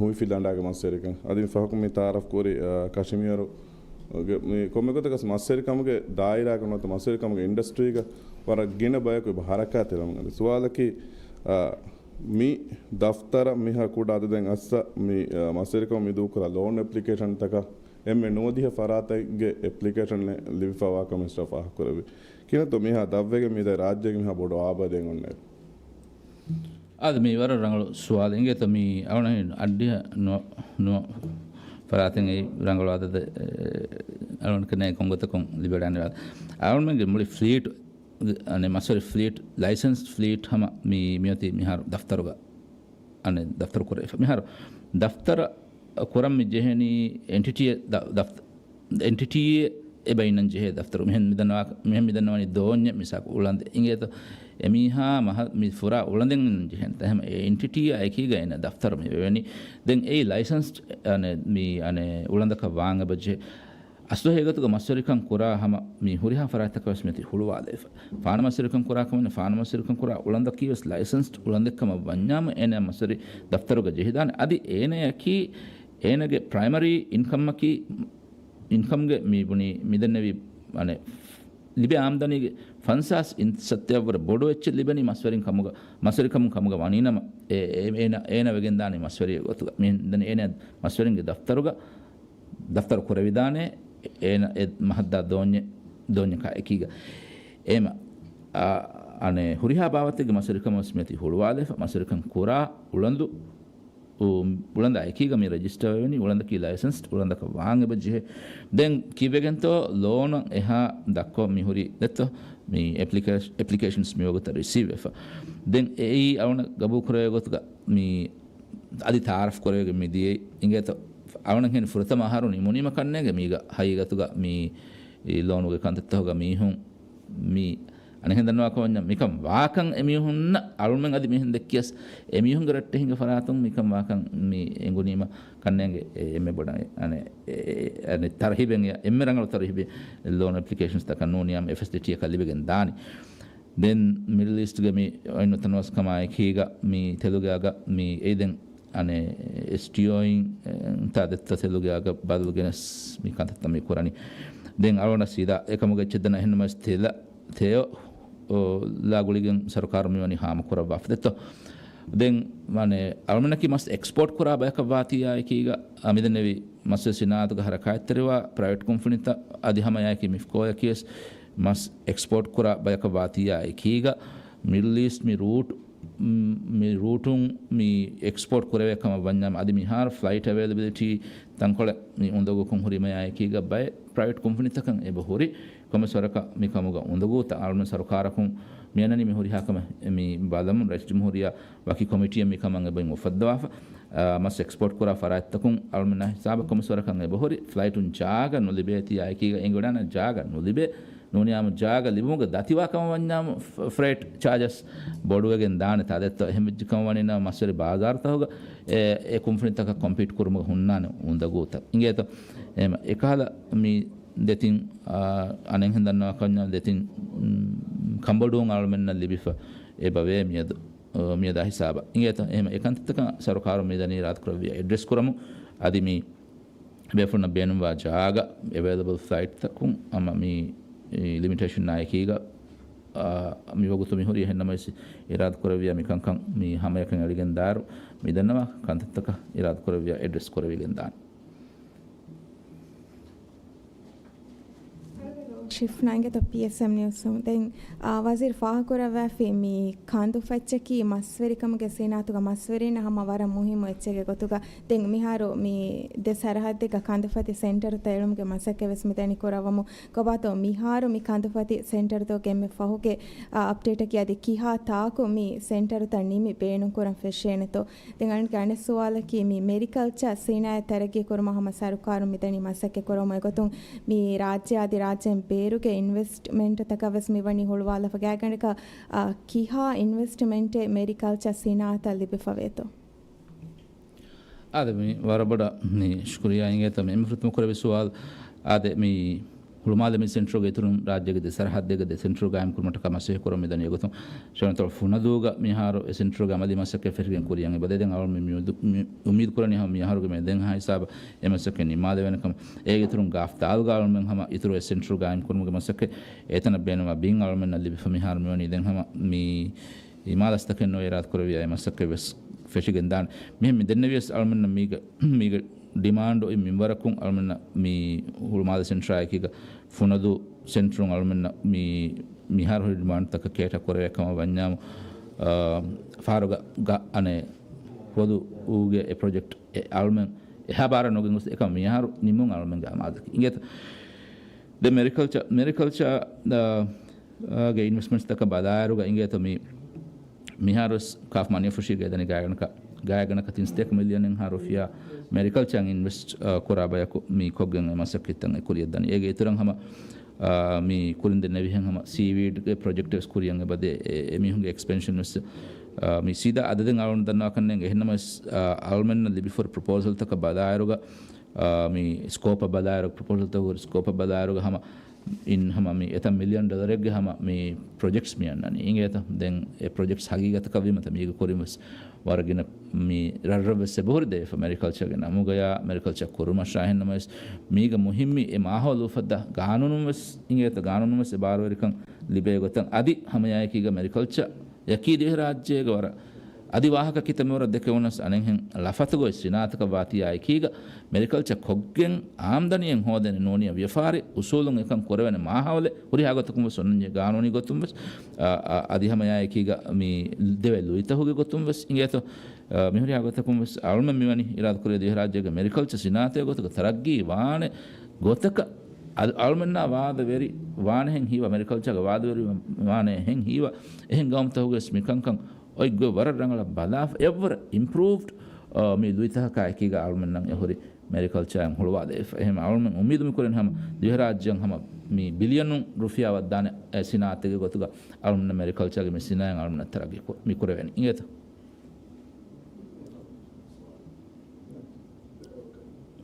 ހުއިފިލަނޑާގެ މަސްވެރިކަން. އަދި މި ފަހަކު މި ތައާރަފް ކުރި، އަ، ކަށިމިޔަރު ގެ-، މި ކޮންމެ ގޮތަކަސް މަސްވެރިކަމުގެ ދާއިރާގަ ނުވަތަ މަސްވެރިކަމުގެ އިންޑަސްޓްރީގަ ވަރަށް ގިނަ ބަޔަކު އެބަ ހަރަކާތެރިވަމުން އަދި ސުވާލަކީ، އަ، މި ދަފްތަރަށް މިހާ ކުޑަ އަދަދެއް އައްސަ މި، އަ، މަސްވެރިކަމު މި ދޫކުރާ ލޯން އެޕްލިކޭޝަންތަކަށް އެންމެ ނުވަދިހަ ފަރާތެއްގެ އެޕްލިކޭޝަން ލިބިފަވާކަމަށް މިނިސްޓަރ ފާހަގަކުރެއްވި. ކިހިނެއްތޯ މިހާ ދަށްވެގެން މިދަނީ ރާއްޖޭގެ މިހާ ބޮޑު އާބަދެއް އޮންނައިރު؟ އާދެ، މީ ވަރަށް ރަނގަޅު ސުވާލެއް. އިނގޭތޯ މީ އަޅުގަނޑު އައްޑިހަ ނު-، ނު-، ފަރާތެއް އެއީ ރަނގަޅު އަދަދެއް، އެ، އަޅުގަނޑު ކަންނޭނގެ ކޮންގޮތަކުން ލިބިވަޑައިގަންނަވާ. އަޅުގަނޑުމެންގެ މުޅި ފްލީޓް، އަނެއް މަސްވެރި ފްލީޓް، ލައިސަންސް ފްލީޓް ހަމަ މީ މިއޮތީ މިހާރު ދަފްތަރުގަ، އަނެއް ދަފްތަރު ކުރެވިފަ. މިހާރު ދަފްތަރަށް ކުރަން މި ޖެހެނީ އެންޓިޓީއެއް ދަ-، ދަފް-، އެންޓިޓީއެއް އެބަ އިންނަން ޖެހޭ ދަފްތަރު. މިހެން މިދަންނަވާ-، މިހެން މިދަންނަވަނީ ދޯންޏެއް މިސާލަކަށް އުޅަނދެއް. އިނގޭތޯ؟ އެމީހާ މަހަ-، މި ފުރާ އުޅަނދެއް އިންނަން ޖެހޭނެ. އެހެން އެ އެންޓިޓީއާ އެކީގަ އޭނަ ދަފްތަރު މި ވެވެނީ. ދެން އެއީ ލައިސަންސްޑް އަނެއް މި އަނެއް އުޅަނދަކަށް ވާން އެބަ ޖެހޭ. އަސްލު ހަގީގަތުގަ މަސްވެރިކަން ކުރާ ހަމަ މި ހުރިހާ ފަރާތްތަކަށް ވެސް މިއޮތީ ހުޅުވާލައިފަ. ފާނަ މަސްވެރިކަން ކުރާ ކަމަށް ފާނަ މަސްވެރިކަން ކުރާ އުޅަނދަކީ ވެސް ލައިސަންސްޑް އުޅަނދެއް ކަމަށް ވަންޏާމު އޭނަ މަސްވެރި ދަފްތަރުގަ ޖެހިދާނެ. އަދި އޭނަޔަކީ އޭނަގެ ޕްރައިމަރީ އިންކަމަކީ، އިންކަމްގެ މި ބުނީ މިދެންނެވި އަނެއް ލިބޭ އާމްދަނީގެ ފަންސާސް އިން ސައްތައަށްވުރެ ބޮޑު އެއްޗެއް ލިބެނީ މަސްވެރިން ކަމުގަ، މަސްވެރިކަމުން ކަމުގަ ވަނީނަމަ، އެ، އެ، އޭނަ، އޭނަ ވެގެންދާނީ މަސްވެރިއެއް ގޮތުގަ. މި ދެން އޭނަ މަސްވެރިންގެ ދަފްތަރުގަ ދަފްތަރު ކުރެވިދާނެ، އޭނަ އެ މަހަށްދާ ދޯންޏެއް، ދޯންޏަކާ އެކީގަ. އޭމަ، އާ، އަނެއް ހުރިހާ ބާވަތެއްގެ މަސްވެރިކަމަށް ވެސް މިއޮތީ ހުޅުވާލައިފަ. މަސްވެރިކަން ކުރާ އުޅަނދު، އު، އުޅަނދާ އެކީގަ މި ރެޖިސްޓަރ ވެވެނީ، އުޅަނދަކީ ލައިސަންސްޑް އުޅަނދަކަށް ވާން އެބަ ޖެހޭ. ދެން ކީއްވެގެންތޯ ލޯނަށް އެހާ ދަށްކޮށް މި ހުރީ ދެއްތޯ؟ މި އެޕްލިކޭޝް-، އެޕްލިކޭޝަންސް މިވަގުތަށް ރިސީވް ވެފަ. ދެން އެއީ އަޅުގަނޑަށް ގަބޫލު ކުރެވޭ ގޮތުގަ މި އަދި ތައާރަފް ކުރެވިގެން މިދިޔައީ. އިނގޭތޯ އަޅުގަނޑަށް ހެން ފުރަތަމަ އަހަރު ނިމުނީމަ ކަންނޭނގެ މީގަ ހަގީގަތުގަ މި އީ ލޯނުގެ ކަންތައްތަކުގަ މީހުން މި އަނެއްހެން ދަންނަވާ ކަމަށް ވަންޏާ މިކަން ވާކަން އެމީހުންނަށް އަޅުމެން އަދި މިހެން ދެއްކިޔަސް އެމީހުންގެ ރައްޓެހިންގެ ފަރާތުން މިކަން ވާކަން މި އެނގުނީމަ ކަންނޭނގެ އެ އެންމެ ބޮޑަށް އަނެ އެ އަނެ ތަރުހީބެއް އެންމެ ރަނގަޅު ތަރުހީބެއް ލޯން އެޕްލިކޭޝަންސްތަކަށް ނޫނިޔާމު އެ ފެސިލިޓީއަކަށް ލިބިގެން ދާނީ. ދެން މިޑްލް އީސްޓްގެ މި އޮތް ނުތަނަވަސްކަމާ އެކީގަ މި ތެލުގެ އަގަށް މި އެއީ ދެން އަނެއް އެސްޓީއޯއިން ތާ ދެއްތޯ ތެލުގެ އަގަށް ބަދަލު ގެނެސް މި ކަންތައްތައް މި ކުރަނީ. ދެން އަޅުގަނޑަށް ސީދާ އެކަމުގެ އެއްޗެއް ދަންނަ އެހެންނަމަވެސް ތެލަށް ތެޔޮ، އޯ، ލާ ގުޅިގެން ސަރުކާރުން މިވަނީ ހާމަކުރައްވާފަ ދެއްތޯ. ދެން މާނެ އަޅުމެންނަކީ މަސް އެކްސްޕޯޓް ކުރާ ބަޔަކަށް ވާތީއާ އެކީގަ އަ، މިދެންނެވި މަސްވެރި ސިނާއަތުގަ ހަރަކާތްތެރިވާ ޕްރައިވެޓް ކުންފުނިތައް އަދި ހަމައެއާއެކީ މިފްކޯއަކީވެސް މަސް އެކްސްޕޯޓް ކުރާ ބަޔަކަށް ވާތީއާ އެކީގަ މިޑްލް އީސްޓް މި ރޫޓް، މި ރޫޓުން މި އެކްސްޕޯޓް ކުރެވޭ ކަމަށް ވަންޏާމު އަދި މިހާރު ފްލައިޓް އެވޭލެބިލިޓީ ތަންކޮޅެއް މި އުނދަގޫކޮށް ހުރި ހަމައެއާއެކީގަ ބައެއް ޕްރައިވެޓް ކުންފުނިތަކަށް އެބަ ހުރި. ކޮންމެސް ވަރަކަށް މި ކަމުގަ އުނދަގޫތައް އަޅުމެން ސަރުކާރަކުން މިއަންނަނީ މި ހުރިހާ ކަމެއް މި ބަލަމުން ރައީސް ޖުމްހޫރިއްޔާ ވަކި ކޮމިޓީއެއް މިކަމަށް އެބައިން އުފައްދަވާފަ. އާ، މަސް އެކްސްޕޯޓް ކުރާ ފަރާތްތަކުން އަޅުމެންނާ ހިސާބަށް ކޮންމެސް ވަރަކަށް އެބަހުރި ފްލައިޓުން ޖާގަ ނުލިބޭތީ އާއެކީގަ އެނގިވަޑާނެ ޖާގަ ނުލިބޭ. ނޫނިޔާމު ޖާގަ ލިބުމުގެ ދަތިވާ ކަމަށް ވަންޏާމު ފް-، ފްރޭޓް ޗާޖަސް ބޮޑުވެގެން ދާނެ ތާ ދެއްތޯ. އެހެން ވެއްޖެ ކަމަށް ވަނީނަމަ މަސްވެރި ބާޒާރުތަކުގަ އެ، އެ ކުންފުނިތަކަށް ކޮމްޕީޓް ކުރުމުގަ ހުންނާނެ އުނދަގޫތައް. އިނގޭތޯ؟ އެހެން އެކަހަލަ މި ދެތިން، އާ، އަނެއްހެން ދަންނަވާކަންޏާ ދެތިން، މް، ކަނބޮޑުވުން އަޅުމެންނަށް ލިބިފަ އެބަވޭ މިއަދު. އަ، މިއަދާ ހިސާބަށް. އިނގޭތަ؟ އެހެން އެކަންތައްތަކަށް ސަރުކާރުން މިދަނީ އިރާދަކުރެއްވިޔާ އެޑްރެސް ކުރަމުން. އަދި މި ބޭފުޅުންނަށް ބޭނުންވާ ޖާގަ، އެވޭލަބަލް ފްލައިޓްތަކުން އަމަ މި ލިމިޓޭޝަން އާއެކީގަ، އާ، މިވަގުތު މިހުރީ އެހެންނަމަވެސް އިރާދަކުރެއްވިޔާ މިކަންކަން މި ހަމަޔަކަން އެޅިގެން ދާއިރު މިދަންނަވާ ކަންތައްތަކަށް އިރާދަކުރެއްވިޔާ އެޑްރެސް ކުރެވިގެން ދާނެ. ޝިފްނާ އިނގޭތޯ ޕީއެސްއެމް ނިއުސް. ދެން، އާ، ވަޒީރު ފާހަގަކުރައްވާފި މި ކަނދުފަތްޗަކީ މަސްވެރިކަމުގެ ސިނާއަތުގަ މަސްވެރިންނަށް ހަމަ ވަރަށް މުހިއްމު އެއްޗެއްގެ ގޮތުގަ. ދެން މިހާރު މި ދެ ސަރަހައްދެއްގަ ކަނދުފަތި ސެންޓަރުތައް އެޅުމުގެ މަސައްކަތް ވެސް މިދަނީ ކުރައްވަމުން. ކޮބާތޯ މިހާރު މި ކަނދުފަތި ސެންޓަރުތަކުގެ އެންމެ ފަހުގެ، އާ، އަޕްޑޭޓަކީ އަދި ކިހާ ތާކު މި ސެންޓަރުތައް ނިމި ބޭނުންކުރަން ފެށޭނެތޯ؟ ދެން އަނެއް ސުވާލަކީ، މި މެރިކަލްޗަރ ސިނާއަތް ތަރައްގީ ކުރުމަށް ހަމަ ސަރުކާރުން މިދަނީ މަސައްކަތް ކުރަމުން އެގޮތުން މި ރާއްޖެ އަދި ރާއްޖޭން ބޭރުގެ އިންވެސްޓްމަންޓްތަކަށް ވެސް މިވަނީ ހުޅުވާލާފަ. ގާތްގަނޑަކަށް، އާ، ކިހާ އިންވެސްޓްމަންޓެއް މެރިކަލްޗަރ ސިނާއަތަށް ލިބިފަވޭތޯ؟ އާދެ، މި ވަރަށް ބޮޑަށް މި ޝުކުރިއްޔާ އިނގޭތޯ މި އެންމެ ފުރަތަމަ ކުރެއްވި ސުވާލު. އާދެ، މި ހުޅުމާލެ މި ސެންޓަރުގެ އިތުރުން ރާއްޖޭގެ ދެ ސަރަހައްދެއްގަ ދެ ސެންޓަރު ގާއިމް ކުރުމަށްޓަކާ މަސައްކަތް ކުރަމުން މިދަނީ އެގޮތުން. ޝަންތޯ ފުނަދޫގަ މިހާރު އެ ސެންޓަރުގެ އަމަލީ މަސައްކަތް ފެށިގެން ކުރިޔަށް އެބަދޭ. ދެން އަޅުގަނޑު މި މިއުދު-، މި އުއްމީދު ކުރަނީ ހަމަ މި އަހަރުގެ މޭ ދެންހާ ހިސާބަށް އެ މަސައްކަތް ނިންމާލެވޭނެ ކަމަށް. އޭގެ އިތުރުން ގާފް ދާލުގަ އަޅުމެން ހަމަ އިތުރު އެއް ސެންޓަރު ގާއިމް ކުރުމުގެ މަސައްކަތް އެތަނަށް ބޭނުންވާ ބިން އަޅުމެންނަށް ލިބިފަ މިހާރު މިވަނީ. ދެން ހަމަ މި އިމާލަސްތަކެއް ނޯ އިރާދަ ކުރެވިޔާ އެ މަސައްކަތް ވެސް ފެށިގެން ދާނެ. މިހެން މި ދެންނެވިޔަސް އަޅުމެންނަށް މީގަ، މީގަ ޑިމާންޑު އޮތް މިންވަރަކުން އަޅުމެންނަށް މި ހުޅުމާލެ ސެންޓަރާ އެކީގަ ފުނަދޫ ސެންޓަރުން އަޅުމެންނަށް މި މިހާރު ހުރި ޑިމާންޑްތަކަށް ކޭޓަ ކުރެވޭ ކަމަށް ވަންޏާމު، އާ، ފަހަރުގަ ގަ-، އަނެއް ފުނަދޫގެ އެ ޕްރޮޖެކްޓް އެ އަޅުމެން އެހާ ބާރަށް ނުގެން ގޮސް އެކަމަށް މިހާރު ނިމުން އަޅުމެންގެ އަމާޒަކީ. އިނގޭތަ؟ ދެ މެރިކަލްޗަ-، މެރިކަލްޗަ، އާ، ގެ އިންވެސްޓްމަންޓްސްތަކަށް ބަލާއިރުގަ އިނގޭތޯ މި، މިހާރުވެސް ކާފް މަނިފުށީގެ ދަނި ގާތްގަނޑަކަށް، ގާތްގަނޑަކަށް ތިން ސަތޭކަ މިލިއަނެއްހާ ރުފިޔާ މެރިކަލްޗަރ އިންވެސްޓް، އާ، ކުރާ ބަޔަކު މި ކޮށްގެން އެ މަސައްކަތްތައް އެ ކުރިޔަށް ދަނީ. އޭގެ އިތުރަށް ހަމަ، އާ، މި ކުރިން ދެންނެވިހެން ހަމަ ސީވީޑްގެ ޕްރޮޖެކްޓް ވެސް ކުރިޔަށް އެބަދޭ. އެ، އެމީހުންގެ އެކްސްޕެންޝަން ވެސް، އާ، މި ސީދާ އަދަދެއް އަޅުން ދަންނަވާކަށް ނޭނގެ. އެހެންނަމަވެސް، އާ، އަޅުމެންނަށް ލިބިފަހުރި ޕްރޮޕޯސަލްތަކަށް ބަލާއިރުގަ، އާ، މި ސްކޯޕަށް ބަލާއިރު، ޕްރޮޕޯސަލްތަކުގެ ސްކޯޕަށް ބަލާއިރުގަ ހަމަ އިން ހަމަ މި އެތައް މިލިއަން ޑޮލަރެއްގެ ހަމަ މި ޕްރޮޖެކްޓްސް މި އަންނަނީ. އިނގޭތަ؟ ދެން އެ ޕްރޮޖެކްޓްސް ހަގީގަތަކަށް ވީމަތަ މީގެ ކުރިން ވެސް ވަރަށް ގިނަ މި ރަށްރަށް ވެސް އެބަހުރި ދެވިފަ މެރިކަލްޗަރގެ ނަމުގަޔާ މެރިކަލްޗަރ ކުރުމަށާ. އެހެންނަމަވެސް މީގަ މުހިއްމީ އެ މާހައުލު އުފައްދާ ގާނޫނުން ވެސް އިނގޭތަ؟ ގާނޫނުން ވެސް އެ ބާރުވެރިކަން ލިބޭ ގޮތަށް އަދި ހަމައެއާއެކީގަ މެރިކަލްޗަރ އަކީ ދިވެހިރާއްޖޭގަ ވަރަށް އަދި ވާހަކަ ކިތަންމެ ވަރަށް ދެކެވުނަސް އަނެއްހެން ލަފަތުގައި ސިނާއަތަކަށް ވާތީ އާއެކީގަ މެރިކަލްޗަރ ކޮށްގެން އާމްދަނީއެއް ހޯދޭނެ ނޫނީ ވިޔަފާރި އުސޫލުން އެކަން ކުރެވޭނެ މާހައުލެއް ހުރިހާ ގޮތަކުން ވެސް އޮންނަންޖެހޭ ގާނޫނީ ގޮތުން ވެސް، އަ، އަ، އަދި ހަމައެއާއެކީގަ މި ދެވޭ ލުއިތަކުގެ ގޮތުން ވެސް އިނގޭތޯ، އަ، މިހުރިހާ ގޮތަކުން ވެސް އަޅުމެން މިވަނީ އިރާދަކުރޭ ދިވެހިރާއްޖޭގެ މެރިކަލްޗަރ ސިނާއަތެއް ގޮތުގަ ތަރައްގީ ވާނެ ގޮތަކަށް އަ-، އަޅުމެންނާ ވާދަވެރި ވާނެހެން ހީވާ، މެރިކަލްޗަރގަ ވާދަވެރި ވާނެހެން ހީވާ، އެހެން ގައުމުތަކުގެ ވެސް މިކަންކަން އޮތް ގޮތް ވަރަށް ރަނގަޅަށް ބަލާފަ، އެއްވަރަށް އިމްޕްރޫވްޑް، އާ، މި ލުއިތަކަކާ އެކީގަ އަޅުމެންނަށް އެ ހުރި މެރިކަލްޗަރ އެން ހުޅުވާލެވިފަ. އެހެން އަޅުމެން އުއްމީދު މި ކުރަނީ ހަމަ ދިވެހިރާއްޖެއަށް ހަމަ މި ބިލިއަނުން ރުފިޔާ ވައްދާނެ އެ ސިނާއަތެއްގެ ގޮތުގަ އަޅުމެންނަށް މެރިކަލްޗަރގެ މި ސިނާއަތް އަޅުމެންނަށް ތަރައްގީ ކު-، މި ކުރެވޭނެ. އިނގޭތަ؟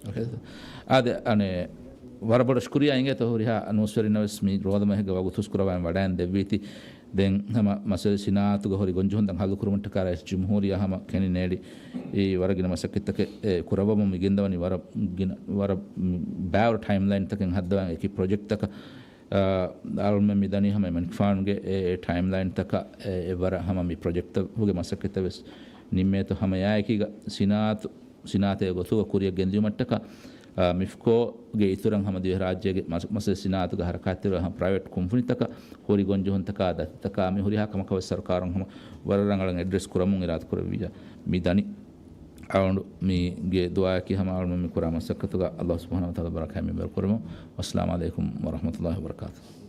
އޯކޭ. އާދެ، އަނެއް، ވަރަށް ބޮޑަށް ޝުކުރިއްޔާ އިނގޭތޯ ހުރިހާ ނޫސްވެރިންނަށް ވެސް މި ރޯދަމަހެއްގަ ވަގުތު ހުސްކުރައްވާ ވަޑައިން ދެއްވީތީ. ދެން ހަމަ މަސައްކަތް ސިނާއަތުގަ ހުރި ގޮންޖެހުންތައް ހައްލު ކުރުމަށްޓަކާ ރައީސް ޖުމްހޫރިއްޔާ ހަމަ ކެނޑިނޭޅި އީ ވަރަށް ގިނަ މަސައްކަތްތަކެއް، އެ، ކުރައްވަމުން މި ގެންދަވަނީ ވަރަށް ގިނަ، ވަރަށް ބައިވަރު ޓައިމްލައިންތަކެއް ހައްދަވަން އެކި ޕްރޮޖެކްޓްތަކަށް، އާ، އަޅުމެން މިދަނީ ހަމަ މަނިކުފާނުގެ އެ، އެ ޓައިމްލައިންތަކަށް އެ، އެ ވަރަށް ހަމަ މި ޕްރޮޖެކްޓްތަކުގެ މަސައްކަތްތައް ވެސް ނިންމޭތޯ ހަމައެއާއެކީގަ ސިނާއަތު، ސިނާއަތެއް ގޮތުގަ ކުރިޔަށް ގެންދިޔުމަށްޓަކާ، އާ، މިފްކޯގެ އިތުރަށް ހަމަ ދިވެހިރާއްޖޭގެ މަސް-، މަސައްކަތް ސިނާއަތުގަ ހަރަކާތްތެރިވާ ހަމަ ޕްރައިވެޓް ކުންފުނިތަކަށް ހުރި ގޮންޖެހުންތަކާ ދަތިތަކާ މި ހުރިހާ ކަމަކަށް ވެސް ސަރުކާރުން ހަމަ ވަރަށް ރަނގަޅަށް އެޑްރެސް ކުރަމުން އިރާދަ ކުރެއްވިއްޔާ މި ދަނީ. އަޅުގަނޑު މީގެ ދުޢާއަކީ ހަމަ އަޅުގަނޑު މި ކުރާ މަސައްކަތުގަ ﷲ ސުބްޙާނަހޫ ވަތަޢާލާ ބަރަކާތް މި ބޭރު ކުރެވުމުން. ވައްސަލާމު ޢަލައިކުމް ވަރަޙްމަތުﷲ ވަބަރަކާތުހު.